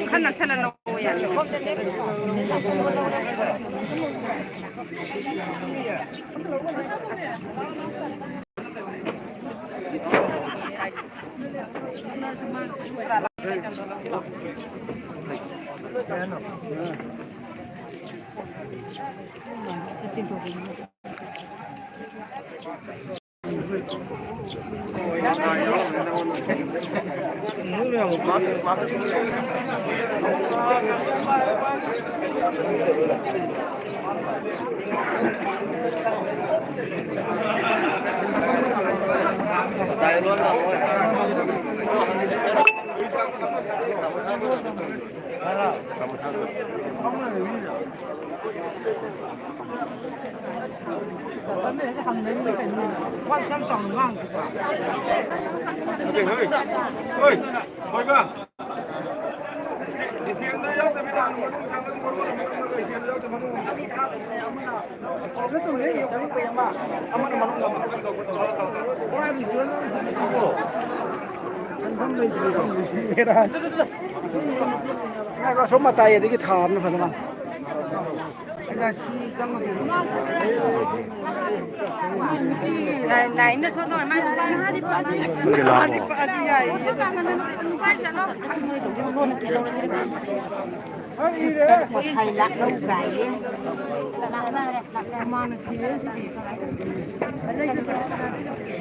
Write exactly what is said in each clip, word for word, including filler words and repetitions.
ꯈꯔ ꯅꯛꯁꯜꯂ ꯂꯧꯑꯣ ꯌꯥꯅꯤ꯫ ꯉꯥꯏꯈꯣ, ꯑꯁꯣꯝ ꯃꯇꯥꯏ ꯑꯗꯒꯤ ꯊꯥꯕꯅ ꯐꯗꯧ ꯃꯥꯜꯂꯦ꯫ ꯂꯥꯏꯟꯗ ꯁꯣꯝꯗ ꯑꯣꯏꯔ ꯃꯥꯜꯂꯦ꯫ ꯅꯨꯄꯥꯗꯤ ꯄꯛꯑꯗꯤ ꯌꯥꯏꯌꯦ꯫ ꯃꯈꯥꯏ ꯂꯥꯛ ꯂꯧ ꯀꯥꯏꯌꯦ꯫ ꯃꯥꯅ ꯁꯤꯔꯦ ꯁꯤꯗꯤ꯫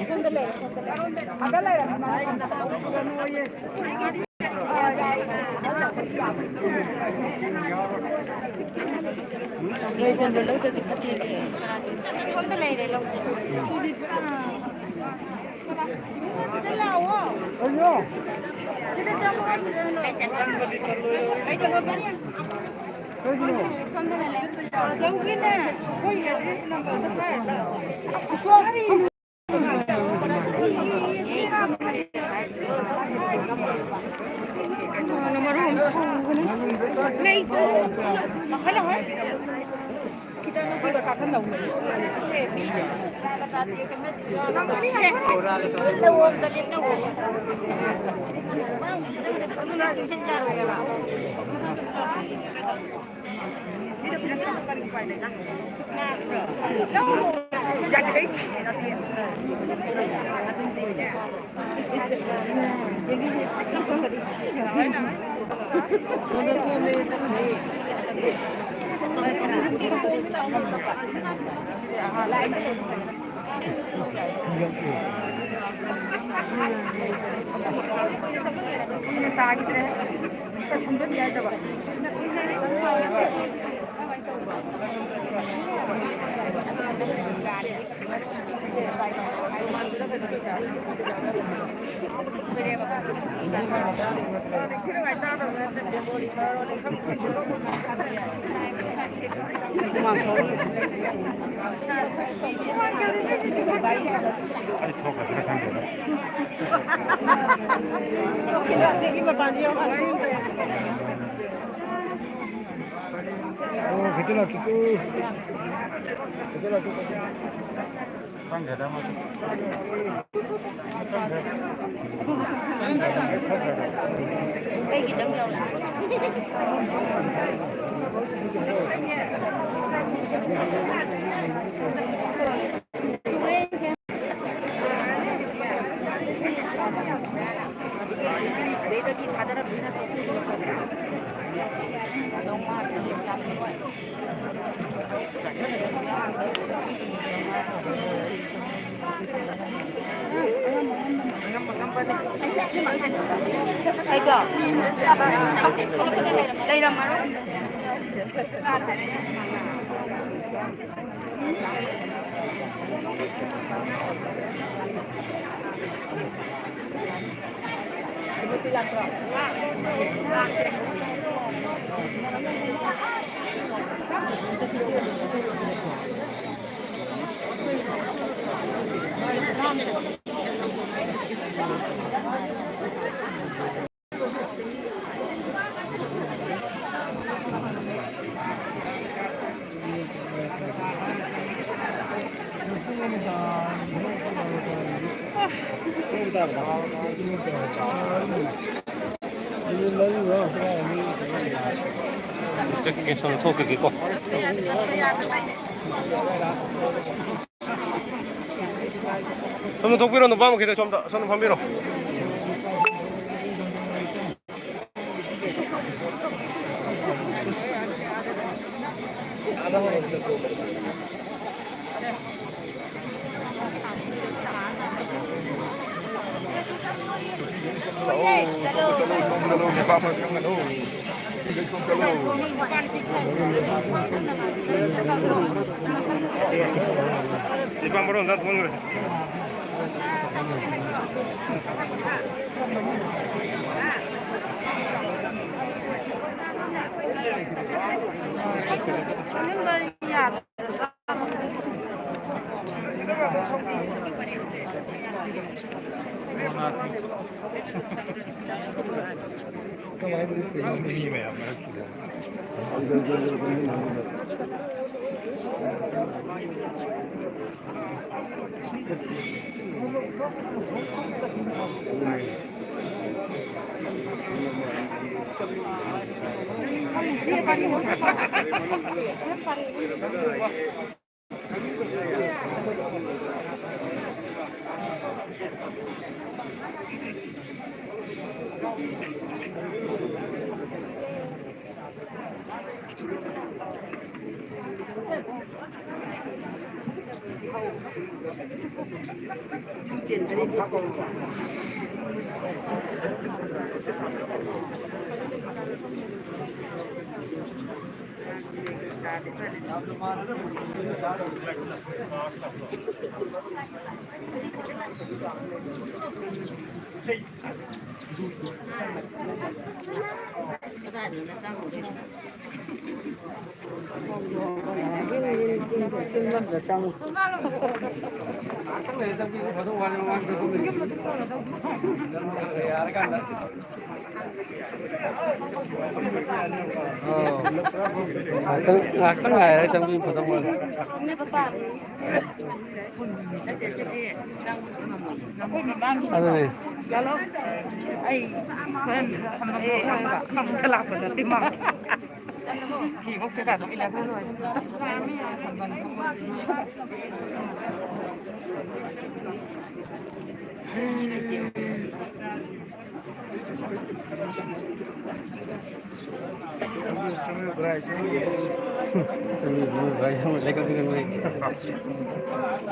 ꯁꯣꯝꯗ ꯂꯩꯔꯦ, ꯁꯣꯝꯗ ꯂꯩꯔꯦ꯫ ꯑꯗ ꯂꯩꯔꯦ꯫ ꯂꯣꯏꯖꯟꯗ ꯂꯧꯗꯗꯤ ꯐꯠꯇꯦꯅꯦ꯫ ꯁꯣꯝꯗ ꯂꯩꯔꯦ ꯂꯧꯁꯦ꯫ ꯁꯤꯗꯤ ꯄꯨꯔꯥ ꯃꯔꯣꯟ ꯁꯧꯕꯅꯦ꯫ ꯂꯩꯁꯦ꯫ ꯃꯈꯜ ꯑꯃ꯫ ꯇꯥꯈꯤꯗ꯭ꯔꯦ꯫ ꯀꯩꯁꯨꯝꯗꯗꯤ ꯍꯥꯏꯗꯕ꯫ ꯑꯣ, ꯈꯤꯇꯪ ꯂꯥꯛꯈꯤꯀꯣ꯫ ꯈꯤꯇꯪ ꯂꯥꯛꯈꯤꯀꯣ꯫ ꯈꯪꯗꯦꯗ ꯃꯣꯏ꯫ ꯑꯩꯗꯣ ꯂꯩꯔꯝꯃꯔꯣꯏ꯫ ꯆꯠꯀꯦ, ꯁꯣꯝꯗ ꯊꯣꯛꯈꯤꯒꯦꯀꯣ꯫ ꯁꯣꯝꯗ ꯊꯣꯛꯄꯤꯔꯣ, ꯅꯨꯄꯥ ꯃꯈꯩꯗꯣ ꯁꯣꯝꯗ, ꯁꯣꯝꯗ ꯐꯝꯕꯤꯔꯣ꯫ ꯅꯤꯄꯥ ꯃꯔꯣꯟꯗ ꯊꯣꯡꯈ꯭ꯔꯦ꯫ ꯀꯃꯥꯏꯅ ꯇꯧꯗꯣꯏꯅꯣ ꯃꯤ ꯃꯌꯥꯝ ꯃꯔꯛꯁꯤꯗ? ꯀꯗꯥꯏꯗꯅꯣ ꯅꯆꯥ ꯎꯗꯣꯏꯁꯦ? ꯉꯥꯏꯍꯥꯛꯇꯪ, ꯉꯥꯏꯍꯥꯛꯇꯪ ꯉꯥꯏꯔꯒ ꯆꯪꯕꯤꯌꯨ, ꯐꯗꯧ ꯃꯥꯜꯂꯦ꯫ ꯑꯗꯨꯅꯦ꯫ ꯑꯩ ꯍꯣꯔꯦꯟ ꯊꯝꯃꯒꯦ꯫ ꯂꯥꯛꯄꯗ ꯇꯤꯃꯥ꯫ ꯐꯤꯃꯛꯁꯦ ꯇꯥꯊꯣꯛꯏꯅ꯫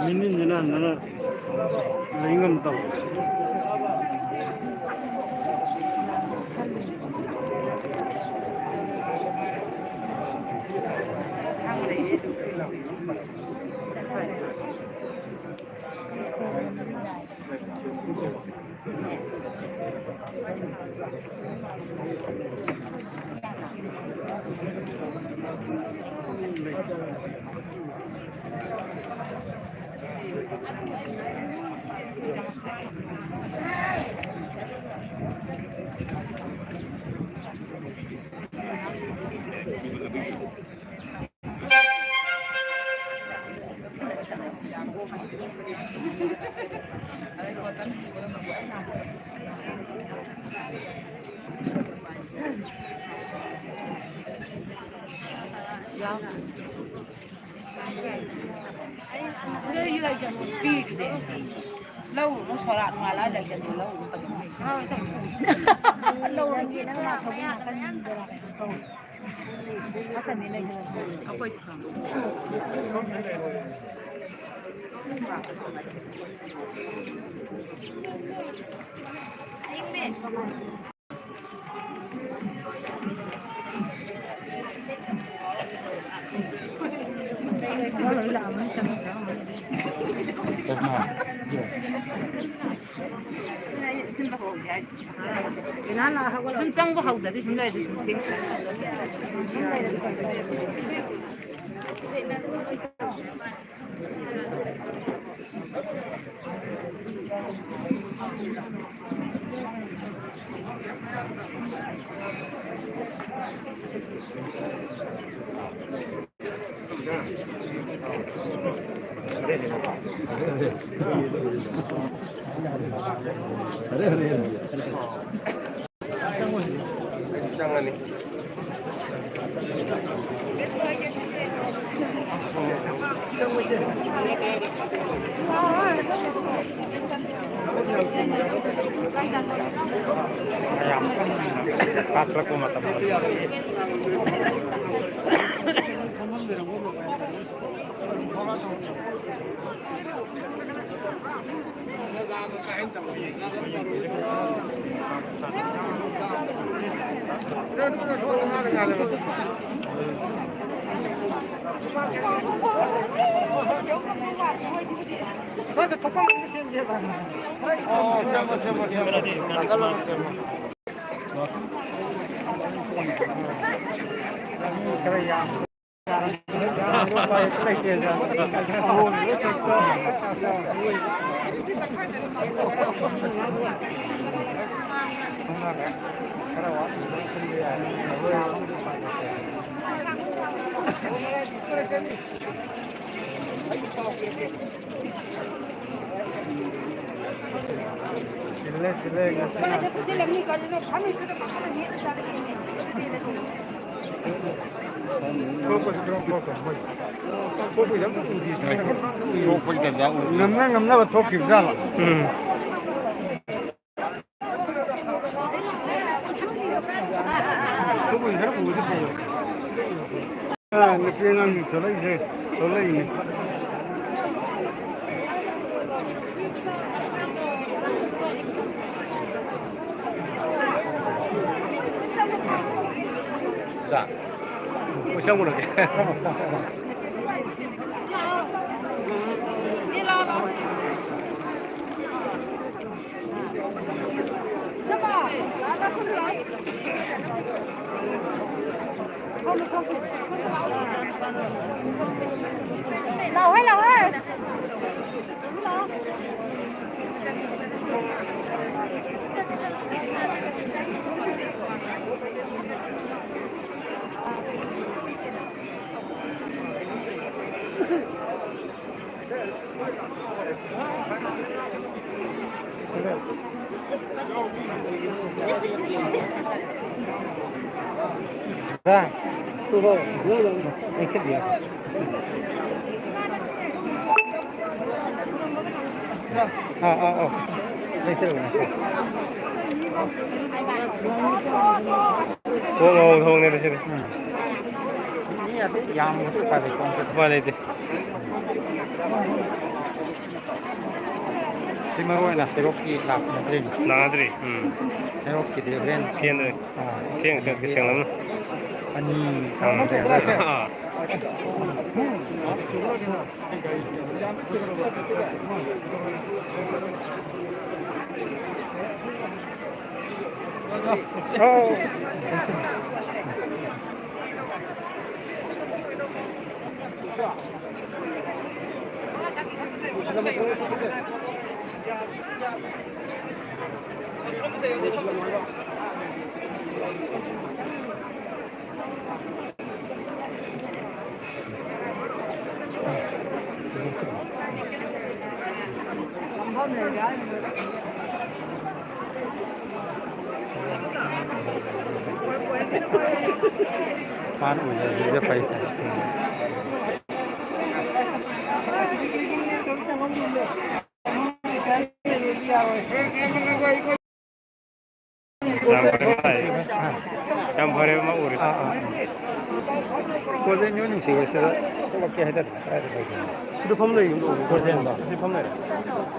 ꯃꯤꯅꯤꯟꯁꯤꯅ ꯍꯟꯗꯅ ꯂꯩ ꯉꯝꯗꯕ꯫ ꯂꯧꯔꯨꯅꯨ, ꯁꯣꯔꯥ ꯅꯨꯡꯉꯥꯜꯂ ꯂꯩꯒꯅꯤ, ꯂꯧꯔꯨꯅꯨ ꯐꯖꯅ꯫ ꯂꯧꯔꯒꯦ, ꯅꯪ ꯂꯥꯛꯄꯒꯤ ꯉꯥꯛꯇꯪ ꯉꯥꯏꯔꯝꯃꯣ꯫ ꯑꯩꯈꯣꯏ ꯁꯨꯝ ꯆꯪꯕ ꯍꯧꯗ꯭ꯔꯗꯤ ꯁꯨꯝ ꯂꯩꯔꯗꯤ ꯁꯨꯝ ꯊꯦꯡ-, ꯁꯨꯝ ꯂꯩꯔꯗꯤ ꯀꯩꯁꯨ ꯂꯩꯔꯗꯤ꯫ ꯆꯪꯉꯅꯤ꯫ ꯃꯌꯥꯝ ꯀꯥꯈꯠꯂꯛꯄ ꯃꯇꯝꯗ꯫ ꯁꯦꯝꯃꯣ, ꯁꯦꯝꯃꯣ, ꯁꯦꯝꯃꯣ꯫ ꯅꯥꯀꯜ ꯑꯃ ꯁꯦꯝꯃꯣ꯫ ꯈꯔ ꯌꯥꯝ꯫ ꯁꯤꯜꯂꯦ, ꯁꯤꯜꯂꯦ, ꯉꯁꯤ ꯉꯥꯛꯇ꯫ ꯊꯣꯛꯄꯁꯨ ꯈꯔ ꯊꯣꯛꯈ꯭ꯔꯣ, ꯃꯣꯏ꯫ ꯊꯣꯛꯄꯩꯗ ꯑꯝꯇ ꯎꯗꯦ꯫ ꯊꯣꯛꯄꯒꯤ ꯇꯟꯖꯥ ꯎꯗꯦ꯫ ꯉꯝꯅ ꯉꯝꯅꯕ ꯊꯣꯛꯈꯤꯕ ꯖꯥꯠꯂꯣ? ꯎꯝ꯫ ꯊꯣꯛꯄꯩꯗ ꯈꯔ ꯎꯔꯗꯤ ꯐꯩꯌꯦ꯫ ꯑ, ꯅꯨꯄꯤ ꯑꯉꯥꯡꯁꯤꯡ ꯊꯣꯛꯂꯛꯏꯁꯦ, ꯊꯣꯛꯂꯛꯏꯅꯦ꯫ ꯆꯥ꯫ ꯑꯣ, ꯆꯪꯉꯨꯔꯒꯦ꯫ ꯂꯥꯛꯑꯣꯍꯦ, ꯂꯥꯛꯑꯣꯍꯦ꯫ ꯑꯥ, ꯑꯥ, ꯑꯥ꯫ ꯂꯩꯁꯤꯜꯂꯨ, ꯂꯩꯁꯤꯜꯂꯨ꯫ ꯍꯣꯡ, ꯍꯣꯡ, ꯍꯣꯡꯅꯦ, ꯂꯩꯁꯤꯜꯂꯨ꯫ ꯎꯝ꯫ ꯃꯤ ꯑꯇꯩ ꯌꯥꯝꯕꯁꯨ ꯎꯄꯥꯏ ꯂꯩꯇꯦ꯫ ꯎꯄꯥꯏ ꯂꯩꯇꯦ꯫ ꯁꯤ ꯃꯔꯨ ꯑꯣꯏꯅ ꯍꯩꯔꯣꯛꯀꯤ ꯂꯥꯛꯄ ꯅꯠꯇ꯭ꯔꯤꯅꯦ꯫ ꯂꯥꯛꯅꯗ꯭ꯔꯤ꯫ ꯎꯝ꯫ ꯍꯩꯔꯣꯛꯀꯤꯗꯤ ꯍꯣꯔꯦꯟ ꯊꯦꯡꯅ ꯄꯨꯡ, ꯑꯥ, ꯊꯦꯡꯅ ꯊꯦꯡꯅ ꯊꯦꯡꯂꯝꯅꯤ꯫ ꯑꯅꯤ, ꯎꯝ꯫ ꯑꯗꯨꯋꯥꯏꯗ꯫ ꯑꯥ꯫ ꯃꯥꯅ ꯎꯖꯕꯁꯤꯗ ꯐꯩ ꯐꯩ꯫ ꯌꯥꯝ ꯐꯔꯦ, ꯃꯥ ꯂꯥꯛꯑꯦ꯫ ꯌꯥꯝ ꯐꯔꯦ, ꯃꯥ ꯎꯔꯦ꯫ ꯑꯥ, ꯑꯥ, ꯑꯥ꯫ ꯄꯣꯠ ꯆꯩ ꯃꯤꯑꯣꯟ ꯅꯨꯡꯁꯤꯕꯁꯤꯗ ꯊꯣꯛꯂꯛꯀꯦ ꯍꯥꯏꯇꯥꯔꯦ꯫ ꯀꯗꯥꯏꯗ ꯂꯩꯒꯦ? ꯁꯤꯗ ꯐꯝ ꯂꯩ꯫ ꯄꯣꯠ ꯆꯩꯗꯣ? ꯁꯤꯗ ꯐꯝ ꯂꯩꯔꯦ꯫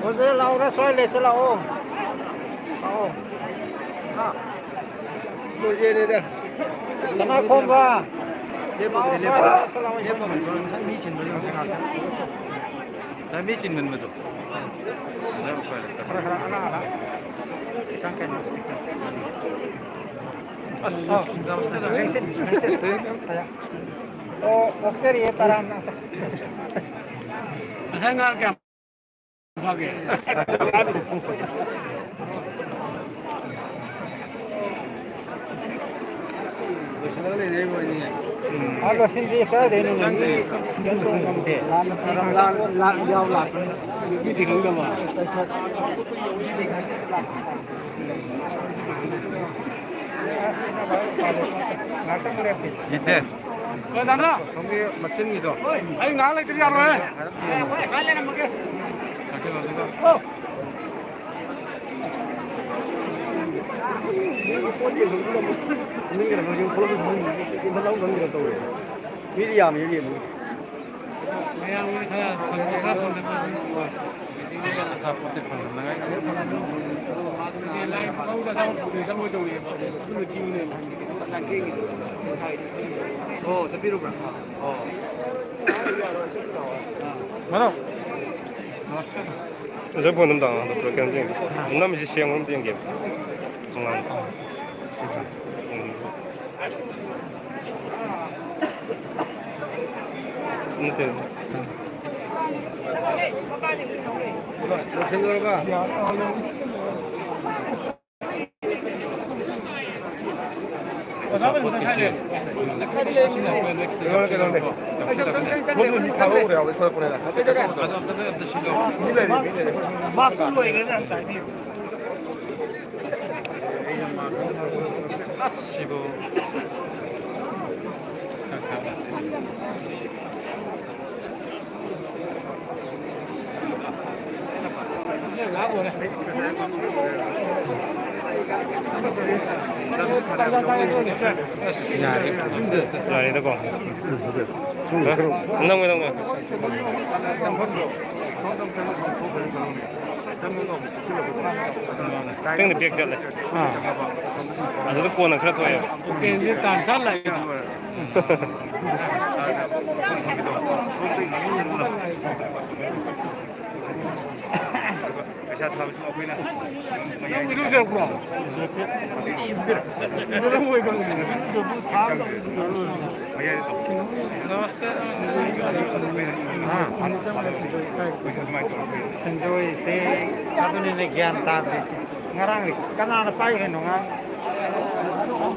ꯄꯣꯠ ꯆꯩ ꯂꯥꯎꯔꯦ, ꯁ꯭ꯋꯥꯏ ꯂꯩꯁꯤꯜꯂꯛꯑꯣ꯫ ꯂꯥꯛꯑꯣ꯫ ꯍꯥ? ꯄꯣꯠ ꯆꯩꯅꯤꯗ꯫ ꯁꯅꯥꯈꯣꯝꯕ꯫ ꯂꯦꯞꯄꯕꯨꯗꯤ ꯂꯦꯞꯄ꯫ ꯂꯥꯛꯑꯣ, ꯁ꯭ꯋꯥꯏ ꯂꯥꯛꯑꯣ꯫ ꯂꯦꯞꯄꯕꯨꯗꯤ ꯂꯦꯞꯄ꯫ ꯉꯁꯥꯏ ꯃꯤ ꯆꯤꯟꯕꯅꯤ ꯉꯁꯥꯏ ꯉꯥꯛꯇꯪ꯫ ꯉꯁꯥꯏ ꯃꯤ ꯆꯤꯟꯃꯟꯕꯗꯣ꯫ ꯈꯔ ꯈꯔ ꯑꯂꯥ ꯑꯂꯥ ꯈꯤꯇꯪ ꯀꯩꯅꯣ ꯈꯤꯇꯪ꯫ ꯑꯁ, ꯑꯣ, ꯂꯦꯡꯁꯤꯟ, ꯂꯦꯡꯁꯤꯟ꯫ ꯑꯣ, ꯑꯣꯛꯆꯔꯤꯌꯦ ꯇꯔꯥꯝꯅ꯫ ꯉꯁꯥꯏ ꯉꯥ ꯀꯌꯥꯝ ꯐꯥꯒꯦ? ꯂꯣꯏꯁꯤꯜꯂꯒ ꯂꯩꯅꯔꯤꯕ ꯑꯣꯏꯅꯤꯡꯉꯦ꯫ ꯎꯝ꯫ ꯑꯥ, ꯂꯣꯏꯁꯤꯟꯗ꯭ꯔꯤ, ꯀꯗꯥꯏꯗꯩꯅꯣ? ꯅꯪꯗꯤ ꯂꯥꯟ, ꯂꯥꯟ, ꯂꯥꯟ ꯌꯥꯎ ꯂꯥꯛꯄꯅꯤꯅ꯫ ꯃꯤꯗꯤ ꯈꯪꯗꯕ꯫ ꯏꯇꯦ꯫ ꯍꯣꯏ, ꯗꯥꯗꯥ꯫ ꯁꯣꯝꯒꯤ ꯃꯆꯤꯟꯒꯤꯗꯣ꯫ ꯑꯩ ꯉꯥꯏꯍꯥꯛ ꯂꯩꯇ꯭ꯔꯗꯤ ꯌꯥꯔꯣꯏ꯫ ꯍꯥꯏꯔꯞ ꯌꯦꯡꯉꯣ꯫ ꯉꯥꯛꯁꯤꯜꯂꯣ, ꯑꯗꯨꯒ꯫ ꯃꯤꯗꯤ ꯌꯥꯝꯃꯤ ꯌꯦꯡꯉꯨ꯫ ꯃꯌꯥꯝꯒꯤ ꯈꯔ ꯐꯪꯕ ꯈꯔ ꯐꯪꯗꯕ ꯑꯗꯨꯝ ꯑꯆꯥꯄꯣꯠꯇꯤ ꯐꯪꯅꯉꯥꯏ꯫ ꯂꯥꯏ ꯂꯧꯗ ꯑꯆꯥꯄꯣꯠ ꯄꯨꯗꯣꯏ ꯆꯠꯂꯣꯏ ꯇꯧꯔꯤꯑꯕ꯫ ꯑꯗꯨꯅ ꯀꯤꯕꯅꯦꯕ꯫ ꯑꯣ, ꯆꯠꯄꯤꯔꯨꯕ꯭ꯔꯥ? ꯑꯣ꯫ ꯃꯔꯨꯞ꯫ ꯑꯣꯖꯥ ꯐꯣꯟ ꯑꯝꯇ ꯍꯥꯡꯉꯣ, ꯗꯣꯛꯇꯔ ꯀꯩꯅꯣꯝꯇ ꯌꯦꯡꯒꯦ꯫ ꯅꯝꯃꯤꯁꯤ ꯁꯦꯡꯕ꯭ꯔꯥ ꯑꯝꯇ ꯌꯦꯡꯒꯦ꯫ ꯇꯣꯉꯥꯟꯅ꯫ ꯎꯝ꯫ ꯅꯠꯇꯦ꯫ ꯂꯣꯏꯁꯤꯜꯂꯨꯔꯕ? ꯀꯩꯅꯣꯅꯦ, ꯀꯩꯅꯣꯅꯦ꯫ ꯃꯣꯏ ꯃꯤ ꯊꯥꯗꯣꯛꯎꯔꯦ ꯍꯥꯏꯕ ꯊꯣꯛꯂꯛꯄꯅꯦ꯫ ꯃꯤ ꯂꯩꯔꯤ, ꯃꯤ ꯂꯩꯔꯤ꯫ ꯃꯥꯛꯁꯨ ꯂꯣꯏꯈ꯭ꯔꯦ ꯅꯍꯥꯟ ꯇꯥꯏ꯫ ꯑꯁ, ꯁꯤꯕꯨ꯫ ꯑꯁ, ꯌꯥꯔꯦ꯫ ꯌꯥꯔꯦꯗꯀꯣ꯫ ꯅꯪꯉꯣ, ꯅꯪꯉꯣ꯫ ꯈꯤꯇꯪꯗꯤ back ꯆꯠꯂꯦ꯫ ꯑꯥ꯫ ꯑꯗꯨꯗ ꯀꯣꯟꯅ ꯈꯔ ꯊꯣꯛꯑꯦꯕ꯫ ꯎꯀꯦꯟꯁꯦ ꯇꯥꯟ ꯆꯥ ꯂꯥꯛꯑꯦ꯫ ꯄꯩꯁꯥ ꯊꯥꯕꯁꯨ ꯑꯩꯈꯣꯏꯅ꯫ ꯅꯪ ꯏꯔꯨꯖꯔꯛꯄ꯭ꯔꯣ? ꯏꯔꯨꯖꯔꯝꯃꯣꯏ ꯈꯪꯉꯦ꯫ ꯃꯌꯥꯏꯗ ꯇꯧ꯫ ꯍꯥ? ꯑꯗꯨꯃꯥꯏꯅ ꯇꯧꯔ꯫ ꯁꯦꯟꯗꯣꯏꯁꯦ ꯑꯗꯨꯅꯤꯅꯦ ꯒ꯭ꯌꯥꯟ ꯇꯥꯗ꯭ꯔꯤꯁꯦ꯫ ꯉꯔꯥꯡꯗꯤ ꯀꯅꯥꯅ ꯄꯥꯏꯈ꯭ꯔꯤꯅꯣ ꯉꯔꯥꯡ?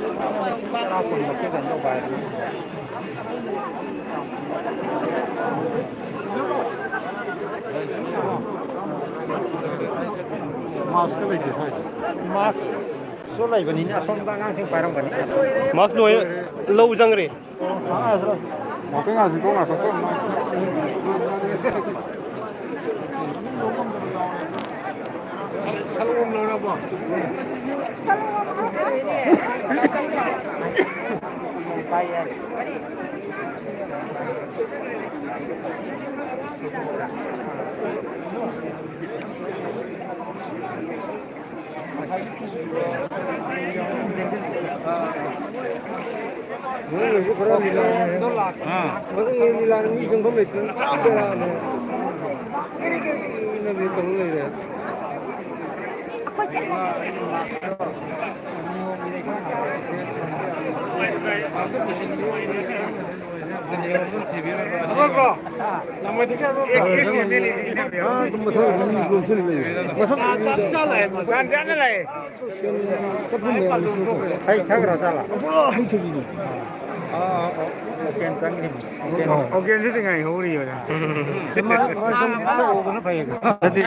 ꯇꯔꯥ ꯀꯨꯟꯃꯨꯛꯀꯤ ꯀꯩꯅꯣ ꯇꯧꯕ ꯍꯥꯏꯗꯤ꯫ ꯃꯥꯛꯁꯇ ꯂꯩꯇꯦ ꯁ꯭ꯋꯥꯏꯗ꯫ ꯃꯥꯛꯁꯁꯨ ꯂꯩꯕꯅꯤꯅꯦ, ꯑꯁꯣꯝꯗ ꯑꯉꯥꯡꯁꯤꯡ ꯄꯥꯏꯔꯝꯒꯅꯤ꯫ ꯃꯥꯛꯁ ꯂꯣꯏ ꯂꯧ ꯆꯪꯈ꯭ꯔꯦ꯫ ꯉꯥꯛꯇꯪ ꯉꯥꯏꯁꯤ, ꯀꯣꯛ ꯉꯥꯏꯈꯣ꯫ ꯃꯣꯏꯅꯁꯨ ꯈꯔ ꯂꯤꯂꯥ, ꯑꯥ꯫ ꯃꯗꯨꯒꯤ ꯂꯤꯂꯥ ꯃꯤ ꯆꯪꯐꯝ ꯂꯩꯇ꯭ꯔꯦ꯫ ꯕꯦꯔꯥꯅꯦ꯫ ꯀꯔꯤ ꯀꯔꯤ ꯀꯔꯤ ꯀꯔꯤ ꯇꯧ ꯂꯩꯔꯦ꯫ ꯍꯩ ꯊꯛꯈ꯭ꯔ ꯆꯥꯂ? ꯑꯣ, ꯑꯣ, ꯑꯣ, ꯑꯣꯀꯦꯟ ꯆꯪꯈ꯭ꯔꯤꯕꯅꯤ꯫ ꯑꯣꯀꯦꯟ꯫ ꯑꯣꯀꯦꯟꯁꯤꯗꯤ ꯉꯥꯏꯍꯧꯔꯤꯕꯅꯦ꯫ ꯃꯥ, ꯃꯥ ꯁꯨꯝ ꯆꯠꯍꯧꯕꯅ ꯐꯩꯌꯦ꯫ ꯅꯠꯇꯦ꯫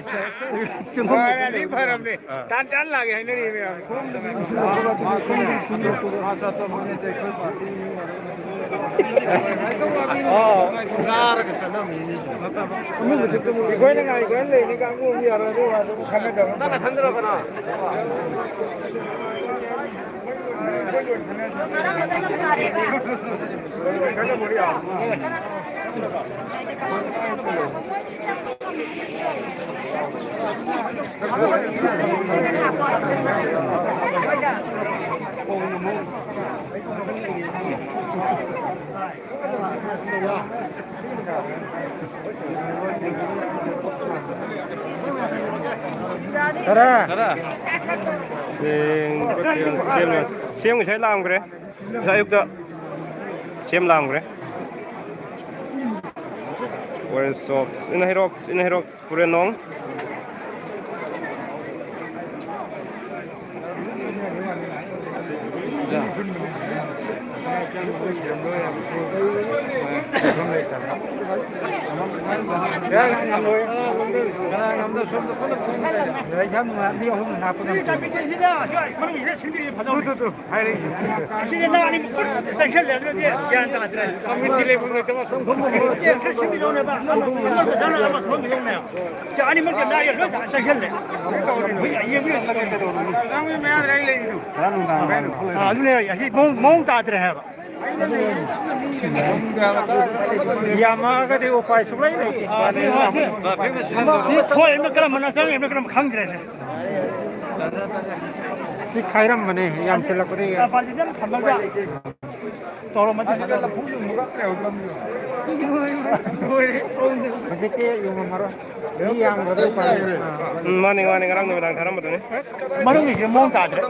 ꯍꯣꯏ, ꯑꯗꯨꯗꯤ ꯐꯔꯕꯅꯦ꯫ ꯇꯥꯟ ꯆꯥꯅ ꯂꯥꯛꯒꯦ ꯍꯥꯏꯅꯔꯤꯃꯦ꯫ ꯑꯣ꯫ ꯑꯩꯈꯣꯏꯅ ꯉꯥꯏꯈꯣꯅ ꯂꯩꯔꯤ ꯀꯥꯡꯕꯨ ꯑꯃ ꯌꯥꯔꯣꯏ, ꯑꯗꯨ ꯋꯥꯗꯨ ꯈꯟꯅꯗꯕ꯫ ꯅꯪꯅ ꯈꯟꯗ꯭ꯔꯣ ꯀꯅꯥ? ꯇꯔꯥ꯫ ꯇꯔꯥ꯫ ꯁꯦꯝ, ꯁꯦꯝ ꯉꯁꯥꯏ ꯂꯥꯛꯑꯝꯈ꯭ꯔꯦ꯫ ꯉꯁꯥꯏ ꯑꯌꯨꯛꯇ ꯁꯦꯝ ꯂꯥꯛꯑꯝꯈ꯭ꯔꯦ꯫ Orange Shops, ꯏꯟꯅ ꯍꯩꯔꯣꯛ, ꯏꯟꯅ ꯍꯩꯔꯣꯛ꯫ ꯄꯨꯔꯦꯟꯅꯣꯡ꯫ ꯁꯤꯗ ꯅꯪ ꯑꯅꯤ ꯆꯪꯁꯤꯜꯂꯦ, ꯑꯗꯨꯗꯤ ꯒ꯭ꯌꯥꯟ ꯇꯥꯗ꯭ꯔꯦ꯫ ꯀꯃꯤꯇꯤ ꯂꯩꯐꯝ ꯂꯩꯇꯕ ꯁꯨꯝ ꯈꯔ ꯁꯤꯟꯕꯤꯔꯧꯅꯦꯕ, ꯑꯃ ꯁꯣꯝꯗ ꯆꯪꯁꯤꯜꯂꯦ꯫ ꯁꯤ ꯑꯅꯤꯃꯛꯀꯤ ꯅꯥ ꯌꯦ ꯂꯣꯏ ꯆꯪꯁꯤꯜꯂꯦ꯫ ꯌꯦꯡꯕꯤꯌꯨ꯫ ꯑꯥ, ꯑꯗꯨꯅꯦ ꯑꯩ ꯃꯑꯣꯡ, ꯃꯑꯣꯡ ꯇꯥꯗ꯭ꯔꯦ ꯍꯥꯏꯕ꯫ ꯌꯥꯝꯃꯛꯑꯒꯗꯤ ꯎꯄꯥꯏ ꯁꯨꯡꯂꯩ ꯂꯩꯇꯦ꯫ ꯁꯤ ꯊꯣꯛꯏꯕꯅ ꯀꯔꯝꯕꯅ ꯆꯪꯉꯤꯕꯅ ꯀꯔꯝꯕ ꯈꯪꯗ꯭ꯔꯦꯁꯦ꯫ ꯁꯤ ꯈꯥꯏꯔꯝꯕꯅꯦ, ꯌꯥꯝꯁꯤꯜꯂꯛꯄꯗꯒꯤ꯫ ꯄꯥꯔꯇꯤꯁꯟ ꯊꯝꯃꯒ ꯇꯧꯔꯝꯃꯗꯤ ꯐꯗꯧꯕ꯫ ꯍꯧꯖꯤꯛꯇꯤ ꯌꯣꯡꯉꯝꯃꯔꯣꯏ꯫ ꯃꯤ ꯌꯥꯝꯈ꯭ꯔꯗꯤ ꯎꯄꯥꯏ ꯂꯩꯇꯦ꯫ ꯎꯝ, ꯃꯥꯅꯤ, ꯃꯥꯅꯤ, ꯉꯔꯥꯡ ꯅꯨꯃꯤꯗꯥꯡ ꯊꯥꯔꯝꯕꯗꯨꯅꯤ꯫ ꯃꯔꯨꯞꯒꯤꯁꯦ ꯃꯑꯣꯡ ꯇꯥꯗ꯭ꯔꯦ꯫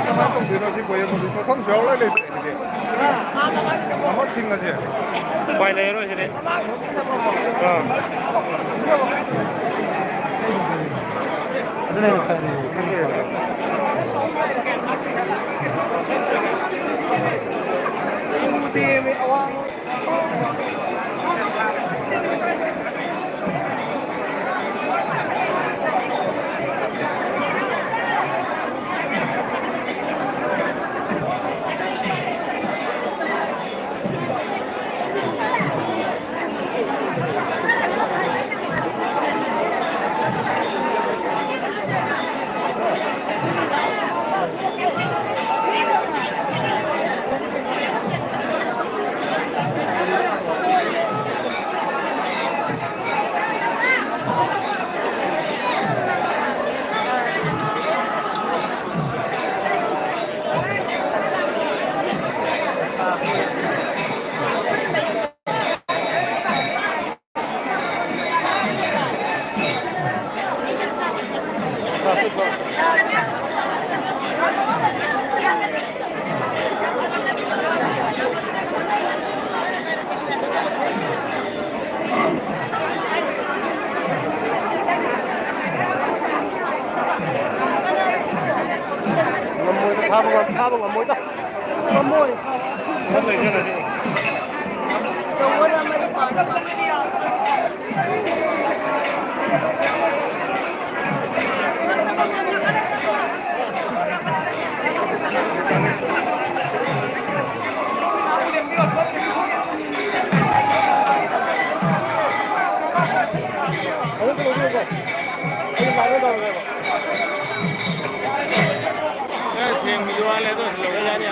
ꯀꯃꯥꯏꯅ ꯇꯧꯗꯣꯏꯅꯣ ꯁꯤ ꯕꯣꯌꯦ? ꯃꯐꯝꯁꯨ ꯌꯥꯎꯔ ꯂꯩꯇ꯭ꯔꯦ ꯁꯤꯗꯤ꯫ ꯑꯃ ꯊꯤꯡꯉꯁꯦ꯫ ꯎꯄꯥꯏ ꯂꯩꯔꯔꯣꯏ ꯁꯤꯗꯤ꯫ ꯑꯥ꯫ ꯑꯗꯨꯅ ꯍꯦꯟꯅ ꯐꯔꯦ꯫ ꯉꯝꯃꯣꯏꯗ, ꯐꯥꯕ ꯉꯝ-, ꯐꯥꯕ ꯉꯝꯃꯣꯏꯗ꯫ ꯉꯝꯃꯣꯏ, ꯐꯥꯕ꯫ ꯈꯔ ꯂꯩꯖꯔꯗꯤ꯫ ꯈꯔ ꯊꯦꯡꯕꯁꯨ ꯋꯥꯠꯂꯦ, ꯑꯗꯣ ꯂꯧꯕ ꯌꯥꯅꯤ꯫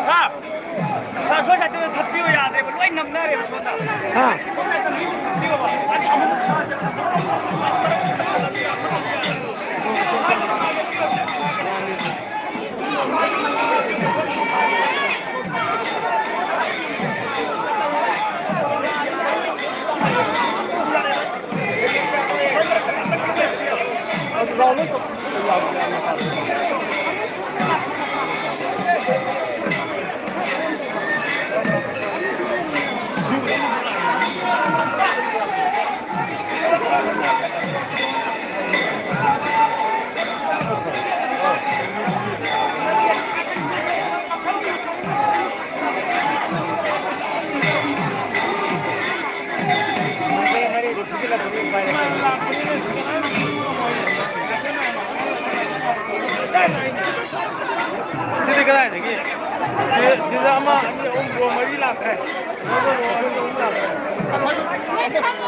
ꯁꯥꯔ, ꯁꯣꯝ ꯁꯥꯏꯗꯇ ꯊꯠꯄꯤꯌꯣ, ꯌꯥꯗ꯭ꯔꯦꯕ, ꯂꯣꯏ ꯅꯝꯅꯔꯦꯕ ꯁꯣꯝꯗ꯫ ꯍꯥ? ꯁꯣꯝ ꯁꯥꯏꯗꯇ ꯃꯤ ꯊꯠꯄꯤꯌꯣꯕ꯫ ꯀꯗꯥꯏꯗꯒꯤ? ꯁꯤ-, ꯁꯤꯗ ꯑꯃ, ꯑꯅꯤ, ꯑꯍꯨꯝ, ꯔꯣ ꯃꯔꯤ ꯂꯥꯛꯈ꯭ꯔꯦ꯫ ꯁꯤꯗ ꯔꯣ ꯑꯅꯤ, ꯑꯍꯨꯝ ꯂꯥꯛꯈ꯭ꯔꯦ꯫ ꯂꯣꯏ ꯐꯝꯃꯣ, ꯂꯣꯏ ꯐꯝꯃꯣ꯫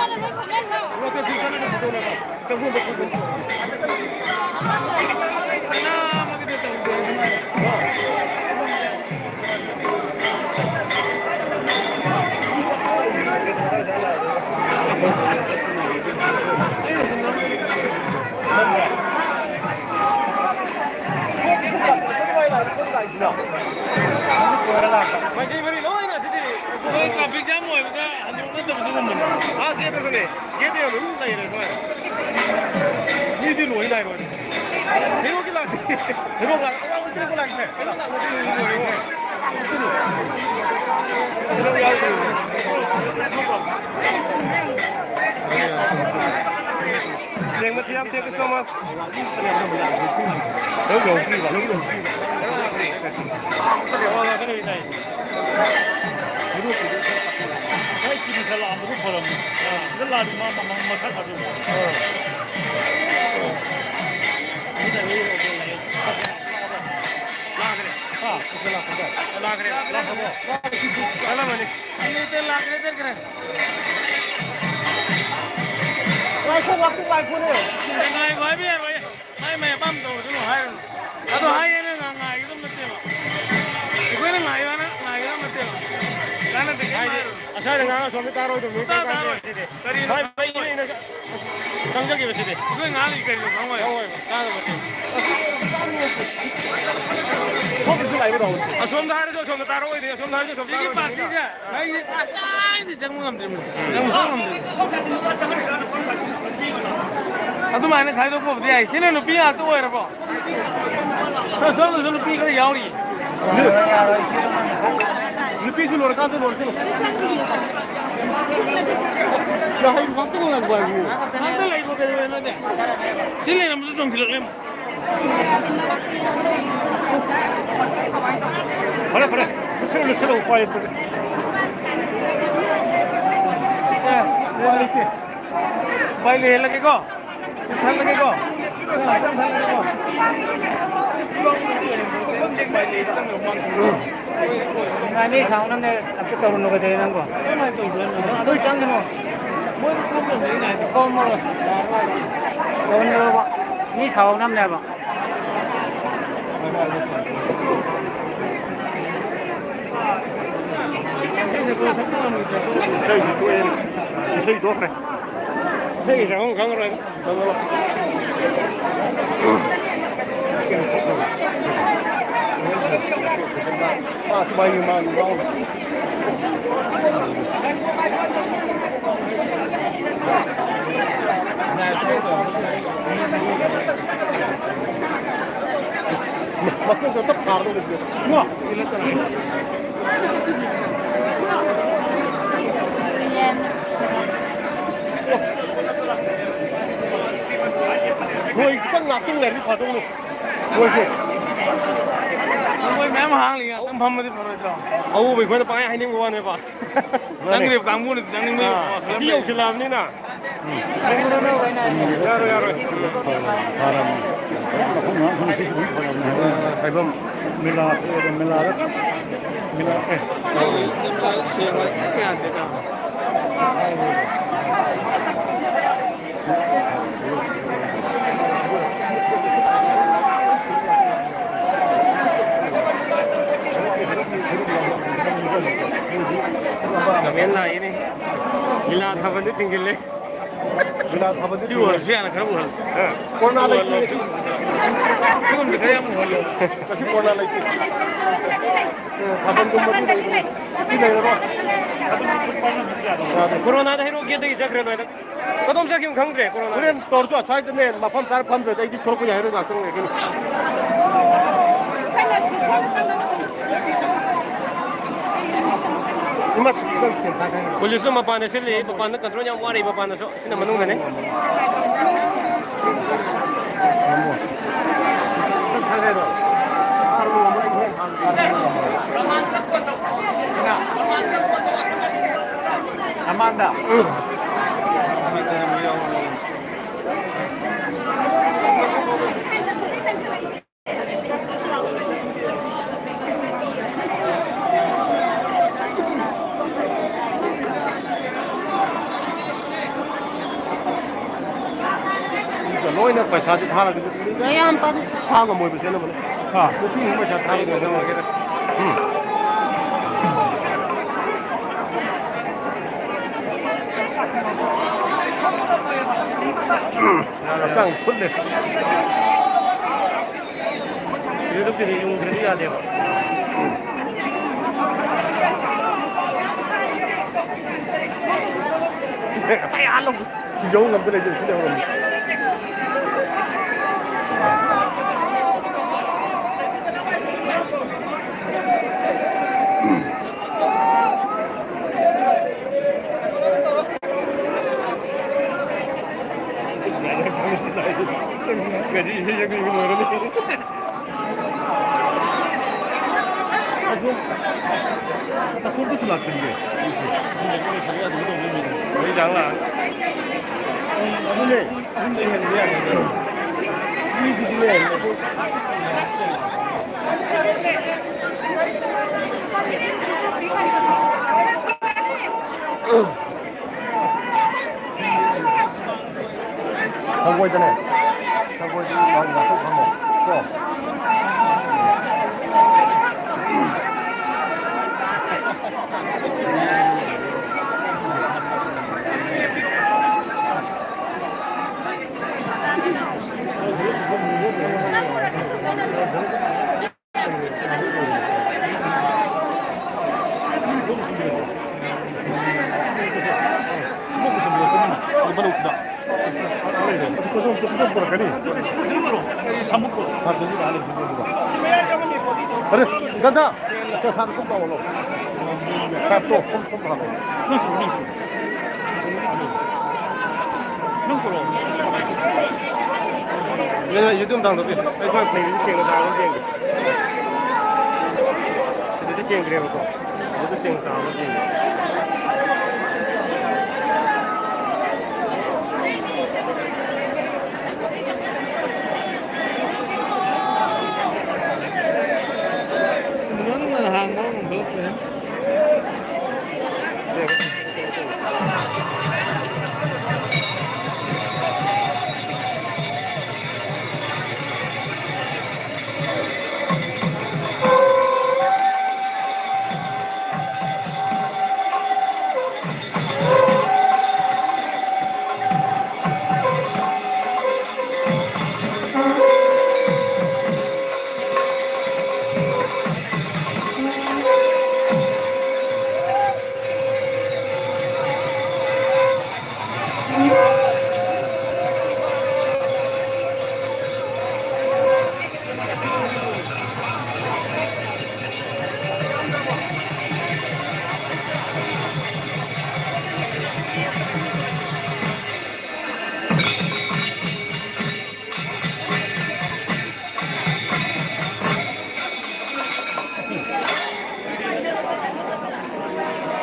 ꯃꯥꯏꯀꯩ ꯃꯔꯤ ꯂꯣꯏꯅ ꯑꯁꯤꯗꯤ ꯑꯩꯈꯣꯏ traffic jam ꯑꯣꯏꯕꯗ ꯍꯟꯗꯣꯛꯅꯗꯕꯗꯨꯒꯨꯝꯕꯅꯤ꯫ ꯑꯥ, gate ꯇꯁꯨꯅꯦ꯫ Gate ꯇ ꯌꯧꯅ ꯑꯗꯨꯝ ꯂꯩꯔꯦ ꯁ꯭ꯋꯥꯏꯗ꯫ ꯃꯤꯗꯤ ꯂꯣꯏ ꯅꯥꯏꯔꯣꯏ꯫ ꯍꯦꯔꯣꯒꯤ ꯂꯥꯛꯇꯦ꯫ ꯍꯦꯔꯣ ꯂꯥꯛ-, ꯑꯋꯥꯡꯕ ꯆꯤꯡꯕ ꯂꯥꯛꯇꯦ꯫ ꯍꯦꯔꯣ ꯂꯥꯛꯄꯗꯤ ꯂꯣꯏꯔꯦ꯫ ꯍꯦꯔꯣ ꯌꯥꯎꯗ꯭ꯔꯤꯕꯅꯦ꯫ ꯁꯦꯡꯕ ꯊꯤꯌꯥꯝ, thank you so much꯫ ꯂꯥꯛꯈ꯭ꯔꯦ꯫ ꯂꯥꯛꯈ꯭ꯔꯦ꯫ ꯂꯥꯛꯈ꯭ꯔꯕꯣ? ꯆꯠꯂꯝꯃꯅꯤ꯫ ꯂꯥꯛꯈ꯭ꯔꯦ, ꯂꯥꯛꯈ꯭ꯔꯦ꯫ ꯉꯥꯏꯈꯣ, ꯉꯥꯏꯈꯣ, ꯉꯥꯏꯈꯣꯅꯦ꯫ ꯉꯥꯏꯈꯣ ꯍꯥꯏꯕ ꯌꯥꯔꯣꯏ꯫ ꯃꯥꯏ ꯃꯥꯏ ꯑꯄꯥꯝꯕ ꯇꯧꯔꯁꯅꯨ ꯍꯥꯏꯔꯅꯨ꯫ ꯑꯗꯣ ꯍꯥꯏꯌꯦꯅ ꯉꯥ-, ꯉꯥꯏꯒꯗꯕ ꯅꯠꯇꯦꯕ꯫ ꯑꯩꯈꯣꯏꯅ ꯉꯥꯏꯌꯣ ꯍꯥꯏꯅ ꯉꯥꯏꯒꯗꯕ ꯅꯠꯇꯦꯕ꯫ ꯀꯥꯟꯅꯗꯦ, ꯀꯩꯝ ꯍꯥꯏꯗꯤ ꯍꯥꯏꯔꯨꯅꯨ꯫ ꯑꯁ꯭ꯋꯥꯏꯗ ꯉꯥꯡꯉ ꯑꯁꯣꯝꯗ ꯇꯥꯔꯣꯏꯗꯕꯅꯤ, ꯁꯨꯡꯇꯥ ꯀꯩꯝ ꯀꯥꯟꯗꯦ ꯇꯥꯔꯣꯏ꯫ ꯁꯤꯗꯤ꯫ ꯀꯔꯤꯅꯣ ꯃꯥꯏ ꯈꯪꯉꯣꯏ꯫ ꯃꯩ ꯏꯅ ꯆꯪꯖꯒꯦꯕ ꯁꯤꯗꯤ꯫ ꯑꯩꯈꯣꯏ ꯉꯥꯡꯉꯤ ꯀꯔꯤꯅꯣ ꯈꯪꯉꯣꯏ꯫ ꯈꯪꯉꯣꯏꯕ꯫ ꯀꯥꯟꯅꯕ ꯅꯠꯇꯦ꯫ ꯁꯣꯝꯗꯁꯨ ꯂꯥꯛꯏꯕ ꯇꯧꯍꯧꯁꯦ꯫ ꯑꯁꯣꯝꯗ ꯍꯥꯏꯔꯁꯨ ꯑꯁꯣꯝꯗ ꯇꯥꯔꯛꯑꯣꯏꯗꯣꯏꯅꯤ, ꯑꯁꯣꯝꯗ ꯍꯥꯏꯔꯁꯨ ꯑꯁꯣꯝꯗ ꯁꯤꯒꯤ ꯇꯥꯔꯛꯑꯣꯏꯗꯣꯏꯅꯤ꯫ ꯄꯥꯔꯇꯤꯁꯦ ꯑꯩ ꯆꯥꯏꯗꯤ ꯆꯪꯕ ꯉꯝꯗ꯭ꯔꯤꯕꯅꯤ꯫ ꯆꯪꯕ ꯁꯨꯡꯉꯝ ꯉꯝꯗ꯭ꯔꯤꯕꯅꯤ꯫ ꯑꯗꯨꯃꯥꯏꯅ ꯈꯥꯏꯗꯣꯛꯄꯕꯨꯗꯤ ꯌꯥꯏ꯫ ꯁꯤꯅ ꯅꯨꯄꯤ ꯉꯥꯛꯇ ꯑꯣꯏꯔꯕꯣ? ꯁꯣꯝꯗꯁꯨ ꯅꯨꯄꯤ ꯈꯔ ꯌꯥꯎꯔꯤ꯫ ꯅꯨꯄꯤꯁꯨ ꯂꯣꯏꯔꯀꯥꯟꯗ ꯂꯣꯏꯔꯁꯤ꯫ ꯌꯥꯍꯩ ꯉꯥꯛꯇ ꯉꯥꯏꯕ ꯍꯥꯏꯕꯅꯤ꯫ ꯉꯥꯛꯇ ꯂꯩꯕ ꯀꯩꯗꯧꯋꯦ ꯅꯣꯏꯗꯤ? ꯁꯤ ꯂꯩꯔꯝꯕꯗꯨ ꯆꯣꯡꯁꯤꯜꯂꯛꯂꯦ꯫ ꯐꯔꯦ, ꯐꯔꯦ꯫ ꯂꯣꯏꯁꯤꯜꯂꯣ, ꯂꯣꯏꯁꯤꯜꯂꯣ, ꯎꯄꯥꯏ ꯂꯩꯇ꯭ꯔꯦ꯫ ꯑꯦ, ꯎꯄꯥꯏ ꯂꯩꯇꯦ꯫ ꯎꯄꯥꯏ ꯂꯩꯍꯜꯂꯒꯦꯀꯣ꯫ ꯊꯜꯂꯒꯦꯀꯣ꯫ ꯊꯜꯂꯒꯦꯀꯣ꯫ ꯉꯥꯏ, ꯃꯤ ꯁꯥꯎꯅꯕꯅꯦ, ꯑꯝꯇ ꯇꯧꯔꯨꯅꯨ꯫ ꯀꯩꯗꯧꯔꯦ ꯅꯪꯕꯣ? ꯂꯣꯏ ꯆꯪꯒꯅꯨ꯫ ꯈꯣꯝꯃꯣ꯫ ꯇꯧꯍꯟꯒꯅꯣꯕ꯫ ꯃꯤ ꯁꯥꯎꯅꯕꯅꯦꯕ꯫ ꯏꯁꯩꯗꯤ ꯇꯣꯛꯑꯦꯅꯦ꯫ ꯏꯁꯩ ꯇꯣꯛꯈ꯭ꯔꯦ꯫ ꯏꯁꯩꯒꯤ ꯆꯪꯐꯝ ꯈꯪꯉꯔꯣꯏꯗ꯫ ꯃꯈꯣꯡꯗ ꯇꯞ ꯊꯥꯔꯗꯧꯅꯦ ꯁꯤꯗ꯫ ꯅꯣꯏ ꯈꯤꯇꯪ ꯉꯥꯛꯇꯪ ꯂꯩꯔꯗꯤ ꯐꯗꯧꯅꯤ꯫ ꯃꯣꯏꯁꯦ꯫ ꯃꯣꯏ ꯃꯌꯥꯝ ꯍꯥꯡꯂꯤ ꯉꯥꯛꯇꯪ ꯐꯝꯃꯗꯤ ꯐꯔꯣꯏꯗ꯭ꯔꯣ? ꯑꯎꯕ ꯑꯩꯈꯣꯏꯅ ꯄꯪꯍꯥꯏ ꯍꯥꯏꯅꯤꯡꯕ ꯋꯥꯅꯦꯕ꯫ ꯆꯪꯈ꯭ꯔꯤꯕ ꯀꯥꯡꯕꯨꯅꯗꯤ ꯆꯪꯅꯤꯡꯕ ꯑꯥ, ꯌꯧꯔꯝꯃꯣꯏ꯫ ꯑꯁꯤ ꯌꯧꯁꯤꯜꯂꯛꯑꯕꯅꯤꯅ꯫ ꯌꯥꯔꯣꯏ, ꯌꯥꯔꯣꯏ꯫ ꯐꯔꯝꯅꯤ꯫ ꯍꯥꯏꯐꯝ꯫ ꯃꯦꯂꯥ ꯊꯣꯛꯑꯦꯗ, ꯃꯦꯂꯥꯗ꯫ ꯃꯦꯂꯥ, ꯑꯦ꯫ ꯁꯦꯡꯕ ꯌꯥꯗꯦꯗ꯫ ꯀꯃꯦꯟ ꯂꯥꯛꯏꯅꯦ꯫ ꯂꯤꯂꯥ ꯊꯥꯕꯜꯗꯤ ꯊꯤꯡꯖꯤꯜꯂꯦ꯫ ꯂꯤꯂꯥ ꯊꯥꯕꯜꯗꯤ ꯁꯤ ꯊꯤꯡꯖꯤꯜꯂꯦ꯫ ꯑꯣꯏꯔꯁꯨ ꯌꯥꯅ ꯈꯔ ꯎꯍꯜꯂꯨ꯫ ꯑ꯫ ꯀꯣꯔꯣꯅꯥ ꯂꯩꯇꯦ꯫ ꯁꯤꯒꯨꯝꯕꯗꯤ ꯈꯔ ꯌꯥꯝ ꯎꯍꯜꯂꯨ꯫ ꯉꯁꯤ ꯀꯣꯔꯣꯅꯥ ꯂꯩꯇꯦ꯫ ꯑ, ꯊꯥꯕꯜꯒꯨꯝꯕꯗꯤ ꯂꯩꯕꯅꯤ꯫ ꯁꯤ ꯂꯩꯔꯔꯣꯏ꯫ ꯌꯥꯗꯦ꯫ ꯀꯣꯔꯣꯅꯥꯗ ꯍꯩꯔꯣꯛ ꯒꯦꯠꯇꯒꯤ ꯆꯠꯈ꯭ꯔꯦ ꯂꯣꯏꯅ꯫ ꯀꯗꯣꯝ ꯆꯠꯈꯤꯕꯅꯣ ꯈꯪꯗ꯭ꯔꯦ ꯀꯣꯔꯣꯅꯥ꯫ ꯍꯣꯔꯦꯟ ꯇꯧꯔꯁꯨ ꯑꯁ꯭ꯋꯥꯏꯗꯅꯦ ꯃꯐꯝ ꯆꯥꯅ ꯐꯝꯗ꯭ꯔꯗꯤ ꯑꯩꯗꯤ ꯊꯣꯛꯂꯛꯄ ꯌꯥꯔꯣꯏ, ꯉꯥꯛꯇꯪ ꯂꯩꯔꯒꯅꯤ꯫ ꯏꯃꯥ, ꯄꯨꯂꯤꯁꯁꯨ ꯃꯄꯥꯟꯗ ꯁꯤꯜꯂꯤ, ꯃꯄꯥꯟꯗ ꯀꯟꯇ꯭ꯔꯣꯜ ꯌꯥꯝ ꯋꯥꯔꯤ ꯃꯄꯥꯟꯗꯁꯨ꯫ ꯁꯤꯅ ꯃꯅꯨꯡꯗꯅꯦ꯫ ꯃꯃꯥꯡꯗ꯫ ꯄꯩꯁꯥꯁꯨ ꯊꯥꯔꯒ ꯃꯌꯥꯝ ꯇꯥꯗꯤ ꯊꯥ ꯉꯝꯃꯣꯏꯕ ꯆꯦꯟꯅꯕꯅꯦ꯫ ꯑꯥ꯫ ꯅꯨꯄꯤ ꯑꯃ ꯄꯩꯁꯥ ꯊꯥꯔꯒ ꯉꯝꯃꯣꯏ꯫ ꯎꯝ꯫ ꯎꯝ꯫ ꯍꯛꯆꯥꯡ ꯐꯨꯠꯂꯦ꯫ ꯌꯨꯇꯨꯕꯇꯗꯤ ꯎꯗ꯭ꯔꯗꯤ ꯌꯥꯗꯦꯕ꯫ ꯉꯁꯥꯏ ꯑꯥ ꯂꯧ-, ꯌꯧ ꯉꯝꯗ ꯂꯩꯖꯩ, ꯁꯤꯗ ꯍꯧꯔꯝꯃꯤ꯫ ꯉꯁꯤ ꯏꯁꯩ ꯁꯛꯄꯤꯕ ꯂꯣꯏꯔꯅꯤ꯫ ꯑꯁꯣꯝ, ꯑꯁꯣꯝꯗꯁꯨ ꯂꯥꯛꯁꯟꯒꯦ꯫ ꯃꯩ ꯆꯥꯡ ꯂꯥꯛ꯫ ꯑꯗꯨꯅꯦ꯫ ꯃꯤꯁꯤꯁꯨꯅꯦ꯫ ꯁꯪꯒꯣꯏꯗꯅꯦ꯫ ꯁꯪꯒꯣꯏꯗ ꯃꯥꯒꯤ ꯉꯥꯛꯇꯪ ꯐꯝꯃꯣ꯫ ꯀꯣ꯫ ꯑꯔꯦ, ꯗꯥꯗꯥ, ꯁꯦ, ꯁꯥꯔ, ꯁꯨꯝ ꯇꯧꯍꯜꯂꯣ꯫ ꯁꯥꯔ, ꯇꯣ, ꯁꯨꯝ, ꯁꯨꯝ ꯇꯧꯍꯜꯂꯣ꯫ ꯅꯪ ꯌꯨꯇ꯭ꯌꯨꯕ ꯊꯥꯡꯗꯣꯛꯄꯤꯌꯨ꯫ ꯑꯩ ꯁ꯭ꯋꯥꯏ ꯐꯩꯁꯤ ꯁꯦꯡꯅ ꯇꯥꯕ꯭ꯔꯥ ꯌꯦꯡꯒꯦ꯫ ꯁꯤꯗꯗꯤ ꯁꯦꯡꯗ꯭ꯔꯦꯕꯀꯣ꯫ ꯑꯗꯨꯗ ꯁꯦꯡꯅ ꯇꯥꯕ꯭ꯔꯥ ꯌꯦꯡꯒꯦ꯫ ꯁꯤꯝꯔꯟꯅ ꯍꯥꯟꯕ ꯑꯃ ꯈꯜꯂꯛꯇ꯭ꯔꯦ꯫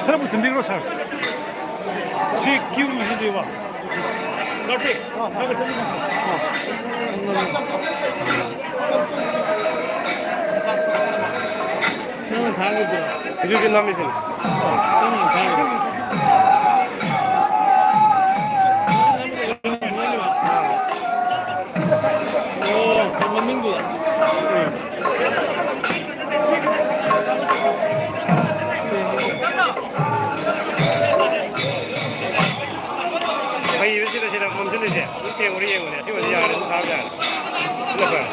ꯈꯔ ꯄꯨꯁꯤꯟꯕꯤꯈ꯭ꯔꯣ, ꯁꯥꯔ꯫ ꯁꯤ ꯀ꯭ꯌꯨ ꯂꯣꯏꯁꯤꯟꯕꯤꯌꯨꯕ꯫ ꯀꯥꯔꯇꯤꯛ, ꯁꯥꯔ, ꯄꯨꯁꯤꯟꯕꯤꯈ꯭ꯔꯣ꯫ ꯅꯪꯅ ꯊꯥꯈꯤꯕꯗꯨꯔꯣ? ꯍꯧꯖꯤꯛ ꯍꯧꯖꯤꯛ ꯅꯝꯃꯤꯁꯤꯅꯤ꯫ ꯅꯪꯅ ꯊꯥꯈꯤꯕꯗꯨꯔꯣ? ꯑꯣ, ꯃꯃꯤꯡꯗꯨꯗ꯫ ꯎꯝ꯫ ꯐꯩꯕ ꯁꯤꯗ, ꯁꯤꯗ ꯃꯝꯁꯤꯜꯂꯤꯁꯦ꯫ ꯑꯗꯨꯝ ꯌꯦꯡꯉꯨꯅꯦ, ꯌꯦꯡꯉꯨꯅꯦ꯫ ꯑꯁꯤ ꯑꯣꯏꯗꯤ ꯌꯥꯔꯦ, ꯑꯗꯨꯝ ꯊꯥꯕ ꯌꯥꯔꯦ꯫ ꯁꯤꯅ ꯐꯔꯦ꯫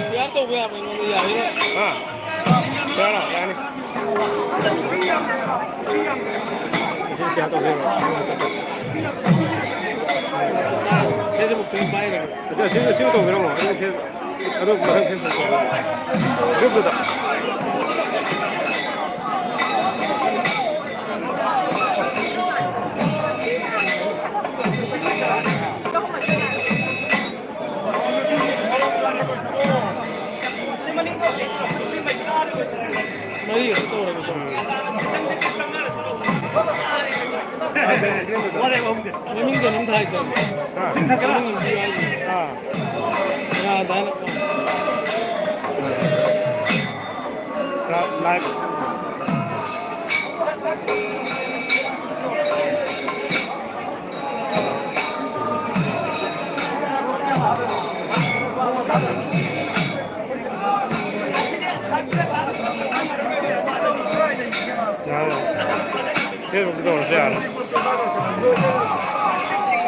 ꯁꯤꯌꯥꯔ ꯇꯧꯕ ꯌꯥꯕ ꯑꯩꯉꯣꯟꯗ ꯌꯥꯔꯤꯕ? ꯑꯥ꯫ ꯁꯤꯌꯥꯔ ꯌꯥꯅꯤ꯫ ꯁꯤ ꯁꯤꯌꯥꯔ ꯇꯧꯕ ꯌꯥꯕ꯫ ꯐꯦꯁꯕꯨꯛꯇ ꯑꯗꯨꯝ ꯄꯥꯏꯔꯒ꯫ ꯑꯗꯨ ꯁꯤ, ꯁꯤ ꯇꯧꯕꯤꯔꯝꯃꯣ꯫ ꯑꯗꯨ ꯐꯦꯁ-, ꯑꯗꯨ ꯃꯊꯪ ꯐꯦꯁꯕꯨꯛ ꯇꯧꯕꯤꯔꯝꯃꯣ꯫ ꯒ꯭ꯔꯨꯞꯇꯨꯗ꯫ ꯃꯔꯤ ꯈꯛꯇ ꯇꯧꯔꯒꯦꯀꯣ꯫ ꯃꯃꯤꯡꯗꯣ ꯑꯗꯨꯝ ꯊꯥꯏ ꯇꯧꯔꯦ꯫ ꯃꯃꯤꯡ ꯑꯗꯨꯝ ꯊꯥꯏ꯫ ꯑꯥ꯫ ꯌꯥꯗꯥꯏꯅ꯫ ꯂꯥꯏꯚ꯫ ꯌꯥꯔꯦ꯫ ꯐꯦꯁꯕꯨꯛꯇ ꯇꯧꯔꯁꯨ ꯌꯥꯔꯦ꯫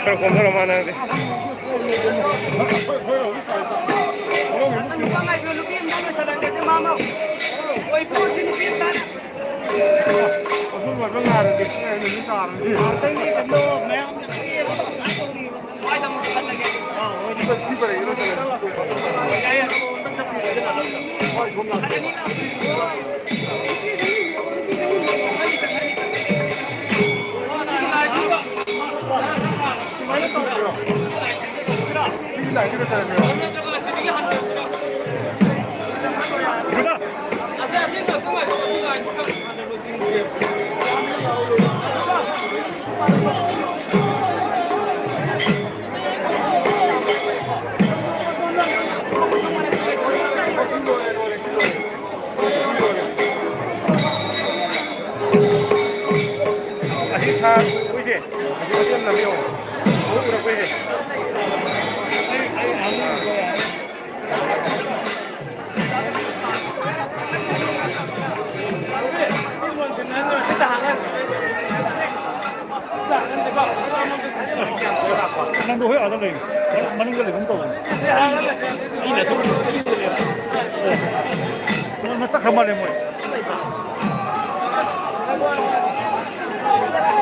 ꯈꯔ ꯀꯣꯝꯊꯔꯣ ꯃꯥ ꯅꯪꯗꯤ꯫ ꯑꯁꯤ ꯊꯥ ꯍꯨꯏꯁꯦ, ꯑꯁꯤ ꯃꯇꯦꯛ ꯑꯃ ꯅꯝꯕꯤꯌꯣ꯫ ꯍꯧꯖꯤꯛ ꯎꯔꯛꯄꯩꯁꯦ꯫ ꯅꯪꯗꯣ ꯍꯣꯏ ꯑꯥꯗ ꯂꯩ꯫ ꯃꯅꯤꯡꯗ ꯂꯩꯒꯨꯝ ꯇꯧꯕꯅꯤ꯫ ꯑꯩꯅ ꯁꯨꯝ ꯃꯣꯏ ꯆꯠꯈ꯭ꯔ ꯃꯥꯜꯂꯦ ꯃꯣꯏ꯫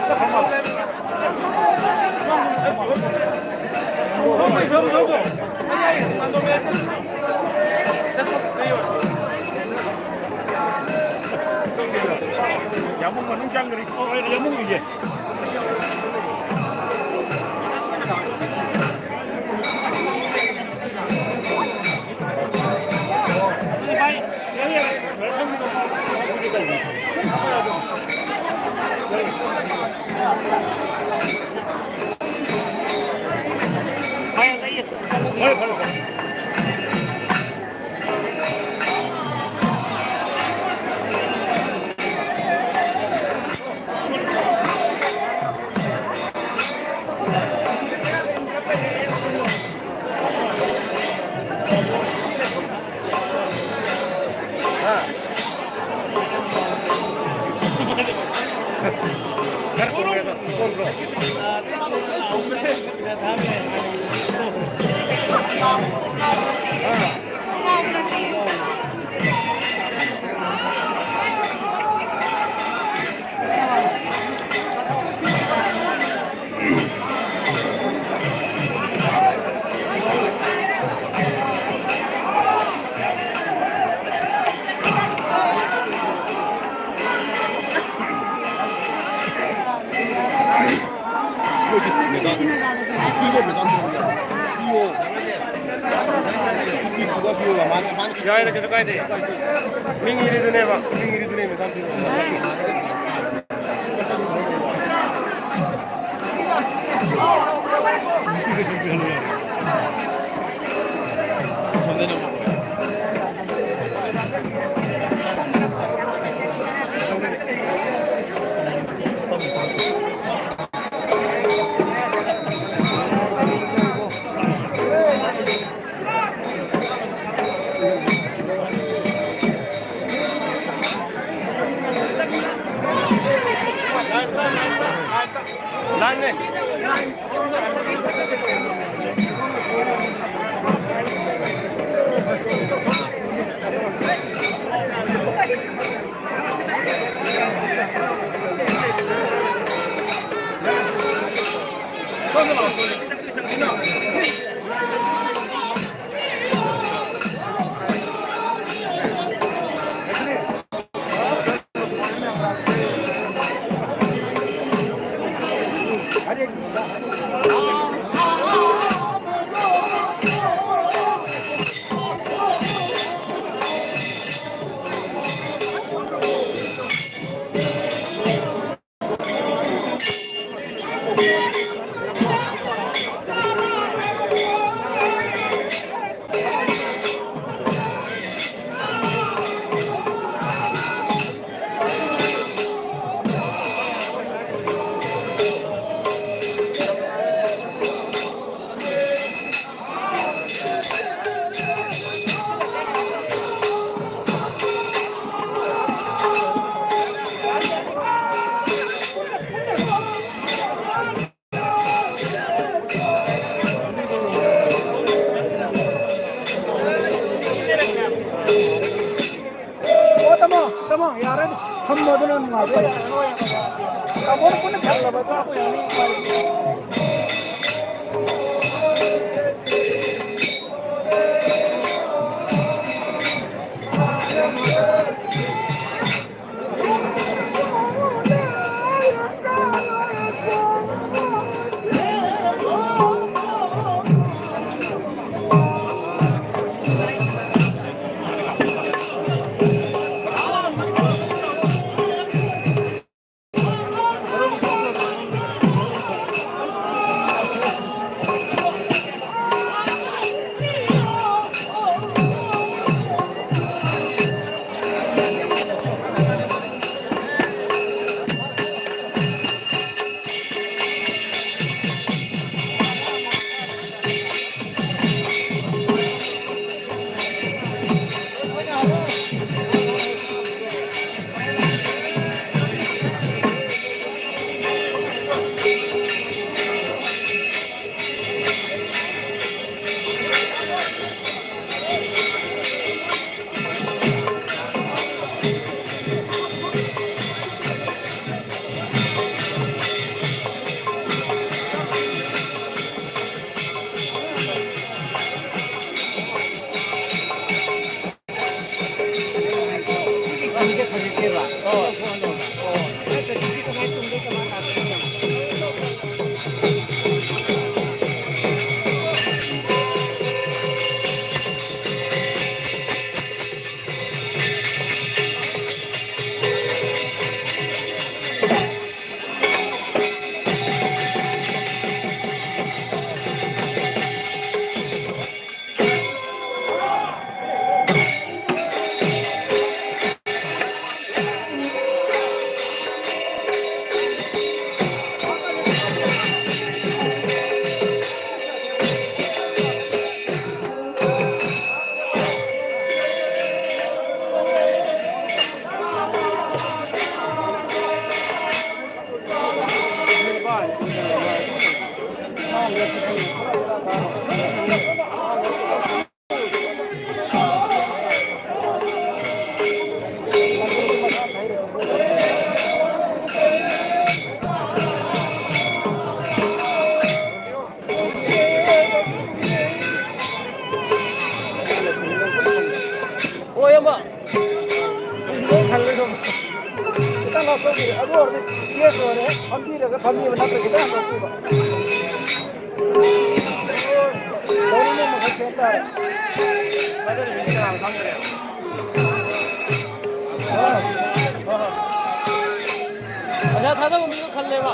ꯆꯠꯈ꯭ꯔ ꯃꯥꯜꯂꯦ꯫ ꯌꯥꯝꯕꯨꯡ ꯃꯅꯨꯡ ꯆꯪꯈ꯭ꯔꯤ꯫ ꯑꯣ, ꯌꯥꯝꯕꯨꯡ ꯎꯏꯌꯦ꯫ ꯌꯥꯏꯗ, ꯀꯩꯁꯨ ꯀꯥꯏꯗꯦ꯫ ꯃꯤꯡ ꯏꯔꯤꯗꯨꯅꯦꯕ꯫ ꯃꯤꯡ ꯏꯔꯤꯗꯨꯅꯦꯕ꯫ ꯑꯣ, ꯇꯥꯃꯣ, ꯇꯥꯃꯣ, ꯌꯥꯔꯦ꯫ ꯊꯝꯃꯣ, ꯑꯗꯨꯅ ꯅꯨꯡꯉꯥꯏꯕ꯫ ꯇꯥꯃꯣꯅ ꯄꯨꯟꯅ ꯊꯝꯅꯕ ꯑꯗꯨ ꯌꯥꯅꯤ꯫ ꯍꯣꯏ, ꯑꯃ꯫ ꯈꯜꯂꯦ ꯁꯨꯝ꯫ ꯈꯤꯇꯪ ꯂꯧꯊꯣꯛꯄꯤꯔꯦ꯫ ꯑꯗꯨ ꯑꯣꯏꯔꯗꯤ ꯀꯦꯁ ꯑꯣꯏꯔꯦ꯫ ꯐꯝꯕꯤꯔꯒ ꯐꯝꯕꯤꯕ ꯅꯠꯇ꯭ꯔꯒ ꯈꯤꯇꯪ ꯂꯧꯊꯣꯛꯄꯤꯕ꯫ ꯂꯧꯔꯤꯅ ꯃꯈꯩ ꯁꯦꯝ ꯇꯥꯔꯦ꯫ ꯄꯩꯁꯥ ꯊꯥꯗꯕ ꯃꯤꯗꯣ ꯈꯜꯂꯦꯕ꯫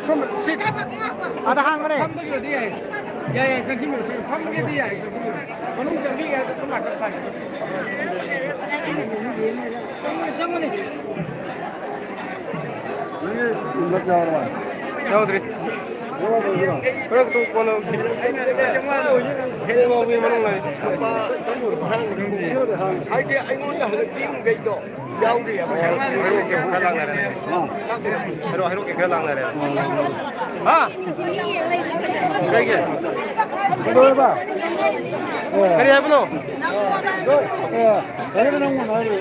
ꯁꯨꯝ ꯁꯤꯠ ꯑꯥꯗ ꯍꯥꯡꯕꯅꯦ꯫ ꯐꯝꯕꯒꯤꯗꯤ ꯌꯥꯏ꯫ ꯌꯥꯏ, ꯌꯥꯏ, ꯆꯪꯁꯤꯟꯕꯤꯔꯣ, ꯆꯪ-, ꯐꯝꯕꯒꯤꯗꯤ ꯌꯥꯏ, ꯆꯪꯁꯤꯟꯕꯤꯔꯣ꯫ ꯃꯅꯨꯡ ꯆꯪꯕꯤꯒꯦ ꯍꯥꯏꯔꯁꯨ ꯁꯣꯝ ꯅꯥꯀꯟ ꯁꯥꯏꯠ꯫ ꯆꯪꯉꯨꯅꯦ, ꯆꯪꯉꯨꯅꯦ꯫ ꯅꯪꯒꯤ ꯏꯟꯚꯥꯏꯠ ꯌꯥꯎꯔꯕ? ꯌꯥꯎꯗ꯭ꯔꯤ꯫ ꯌꯥꯎꯗ꯭ꯔꯤꯕꯣ? ꯍꯣꯔꯦꯟ ꯇꯨ ꯀꯣꯟꯅ ꯍꯦꯟ ꯕꯥꯎꯒꯤ ꯃꯅꯨꯡ ꯂꯩ꯫ ꯍꯥꯏꯗꯤ ꯑꯩꯉꯣꯟꯗ ꯍꯧꯖꯤꯛ ꯄꯤꯔꯤꯈꯩꯗꯣ ꯌꯥꯎꯗ꯭ꯔꯤꯑꯕ꯫ ꯍꯦꯔꯣ, ꯍꯦꯔꯣꯒꯤ ꯈꯔ ꯂꯥꯛꯅꯔꯦ꯫ ꯑꯥ꯫ ꯍꯦꯔꯣ, ꯍꯦꯔꯣꯒꯤ ꯈꯔ ꯂꯥꯛꯅꯔꯦ꯫ ꯑꯥ, ꯂꯥꯛꯅꯔꯦ꯫ ꯍꯥ? ꯀꯩꯒꯤ? ꯀꯩꯗꯧꯋꯦꯕ? ꯑꯦ꯫ ꯀꯔꯤ ꯍꯥꯏꯕꯅꯣ? ꯑꯦ, ꯐꯖꯅ ꯅꯪ ꯍꯥꯏꯔꯤ꯫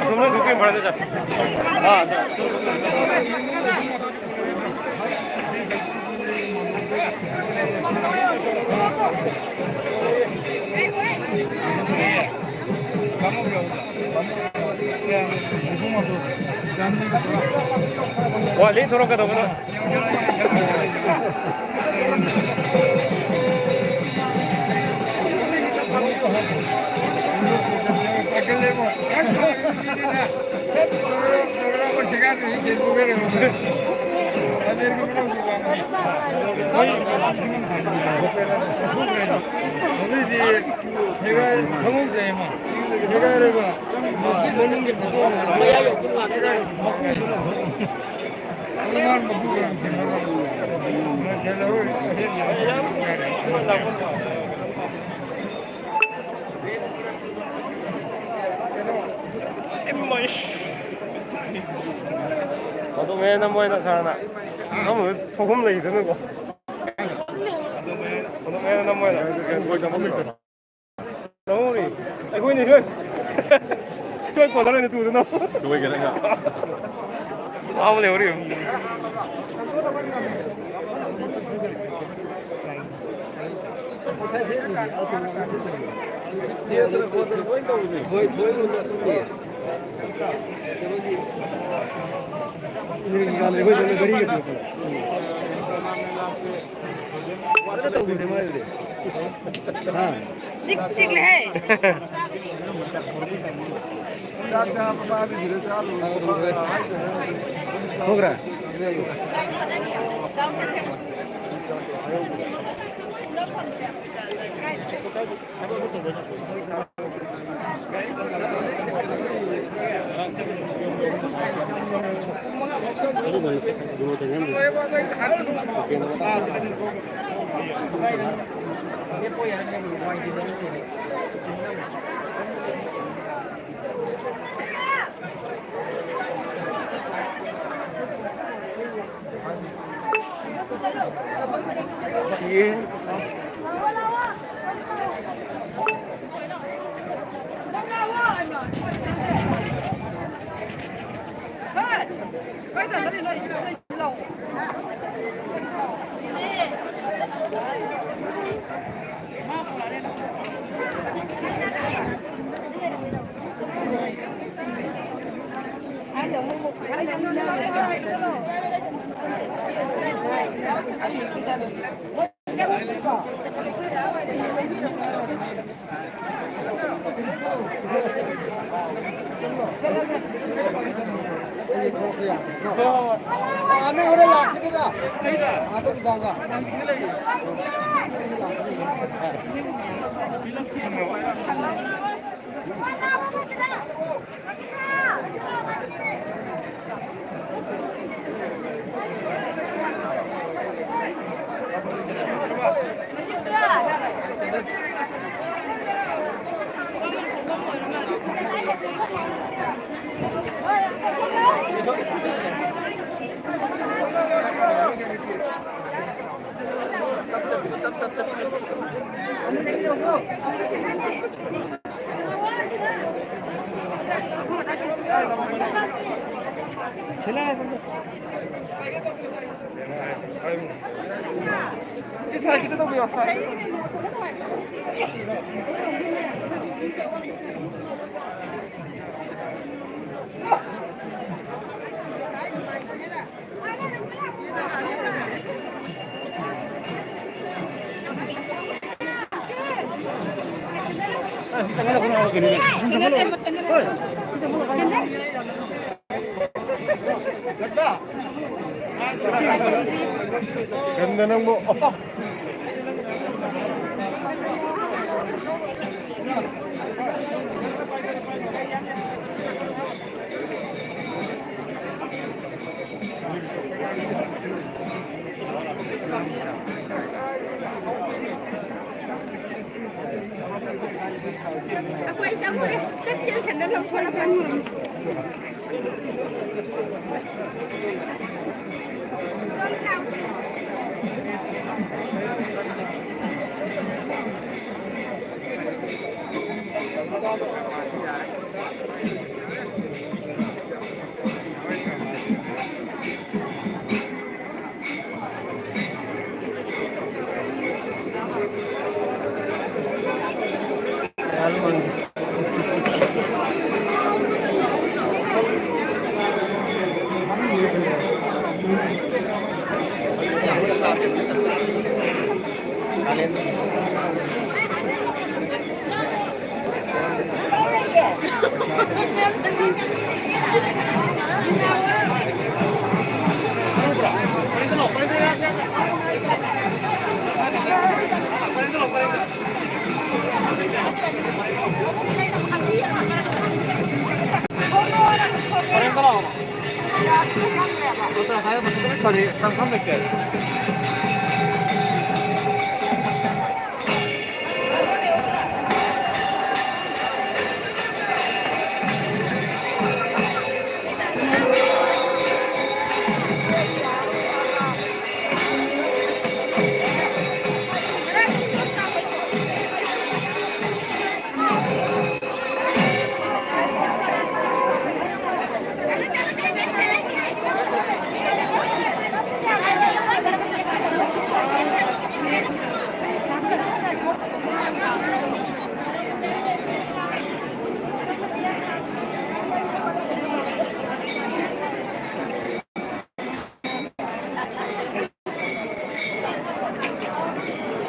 ꯑꯁꯣꯝꯗ ꯗꯨꯀꯤ ꯃꯔꯛꯇ ꯆꯠ꯫ ꯑꯥ, ꯆꯠ꯫ ꯋꯥꯠꯂꯤ, ꯊꯣꯔꯛꯀꯗꯧꯕꯅ꯫ ꯑꯗꯨꯝ ꯍꯦꯟꯅ ꯃꯣꯏꯅ ꯁꯥꯔꯅ ꯑꯃꯨꯛ ꯊꯣꯛꯐꯝ ꯂꯩꯗꯅꯀꯣ꯫ ꯑꯗꯨꯝ ꯍꯦꯟꯅ ꯃꯣꯏꯅ ꯂꯧꯍꯧꯔꯤ꯫ ꯑꯩꯈꯣꯏꯅ ꯏꯁꯣꯏ ꯏꯁꯣꯏ ꯀꯣꯟꯅꯔꯣꯏꯅ ꯇꯨꯗꯅ꯫ ꯂꯣꯏꯒꯔꯦ ꯉꯥ꯫ ꯋꯥꯕ ꯂꯩꯍꯧꯔꯤ꯫ ꯐꯖꯅ ꯇꯧꯕꯅꯦ ꯃꯥꯏꯗꯨꯗꯤ꯫ ꯍꯥ? ꯆꯤꯛ ꯆꯤꯛꯂꯦꯍꯦ꯫ ꯊꯣꯛꯈ꯭ꯔꯦ꯫ ꯀꯩꯅꯣꯗ ꯅꯪꯕꯨ꯫ ꯑꯩꯈꯣꯏ ꯆꯪꯉꯨꯔꯦ꯫ ꯆꯠꯀꯦ ꯁꯦꯟꯗꯜ ꯂꯧꯊꯣꯔꯛꯀꯅꯤ꯫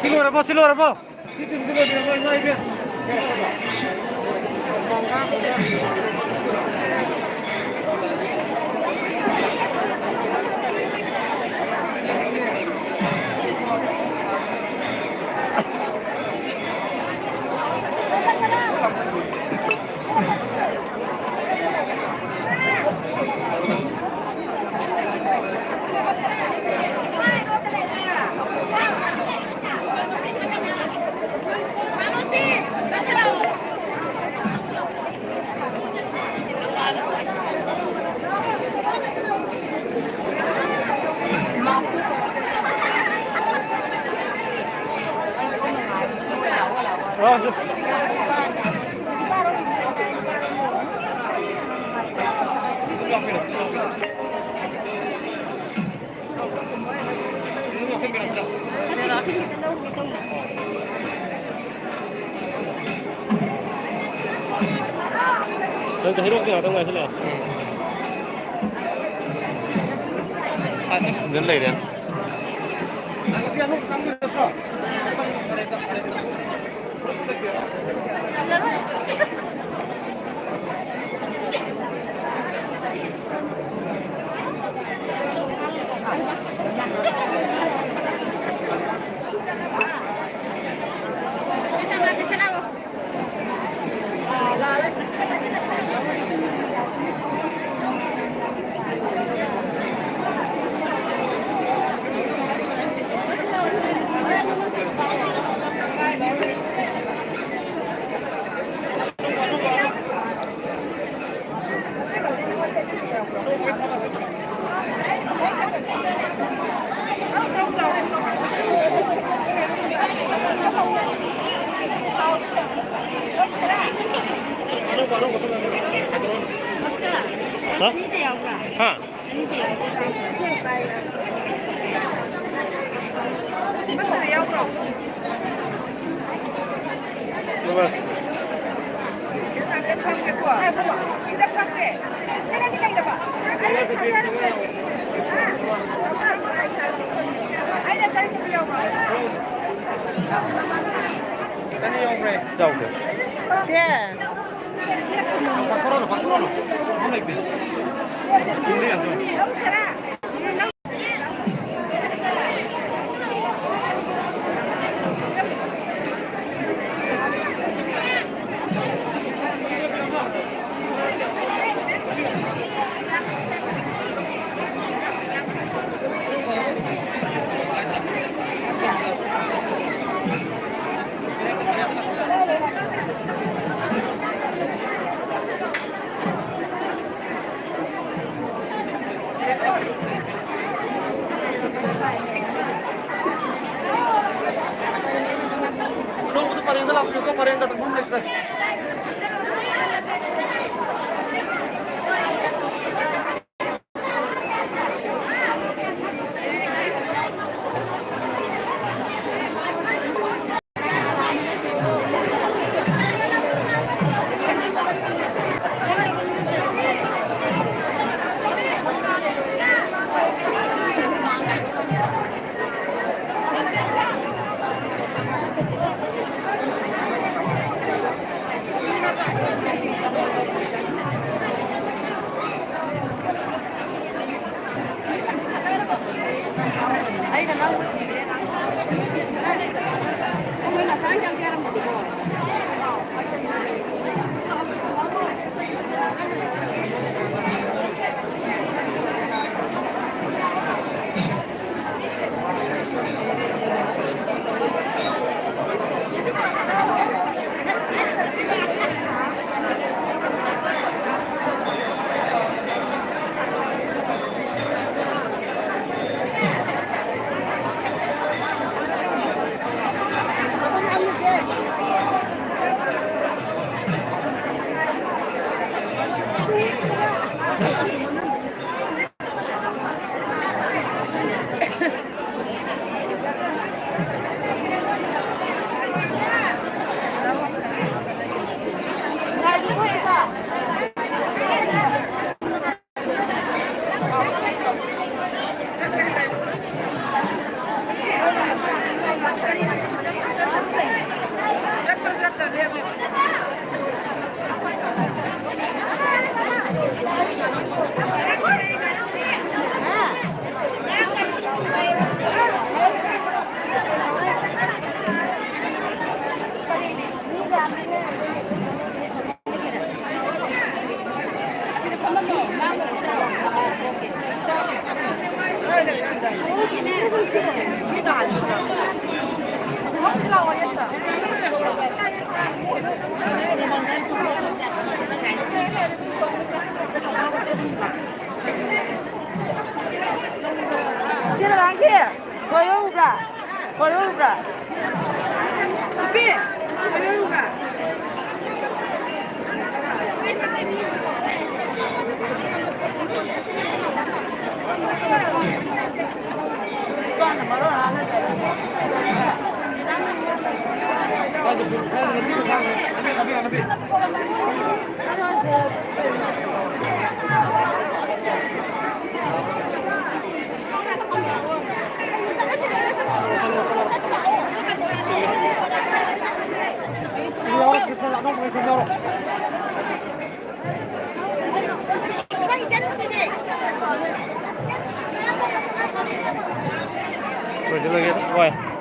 ꯁꯤ ꯂꯣꯏꯔꯕꯣ? ꯁꯤ ꯂꯣꯏꯔꯕꯣ? ꯁꯤ ꯇꯤꯝꯁꯤ ꯂꯣꯏꯕꯤꯔꯕꯣ, ꯏꯃꯥ ꯏꯕꯦꯟ? ꯅꯪ ꯍꯩꯔꯣꯛꯇ ꯉꯥꯛꯇꯪ ꯉꯥꯏꯁꯤꯜꯂꯛꯑꯦ꯫ ꯑꯗꯨꯝ ꯂꯩꯔꯦ꯫ ꯍꯥ? ꯍꯥ? ꯌꯥꯎꯗꯦ꯫ ꯁꯦ꯫ ꯄꯔꯦꯡꯗ ꯂꯥꯛꯄꯤꯌꯨꯀꯣ, ꯄꯔꯦꯡꯗ ꯆꯪꯐꯝ ꯂꯩꯇ꯭ꯔꯦ꯫ ꯏꯆꯦ ꯔꯣꯅꯥꯜꯒꯤ ꯊꯣꯏ ꯎꯕ꯭ꯔꯥ? ꯊꯣꯏ ꯎꯕ꯭ꯔꯥ? ꯅꯨꯄꯤ, ꯊꯣꯏ ꯎꯕ꯭ꯔꯥ? ꯂꯣꯏꯁꯤꯜꯂꯒꯦ꯫ ꯍꯣꯏ꯫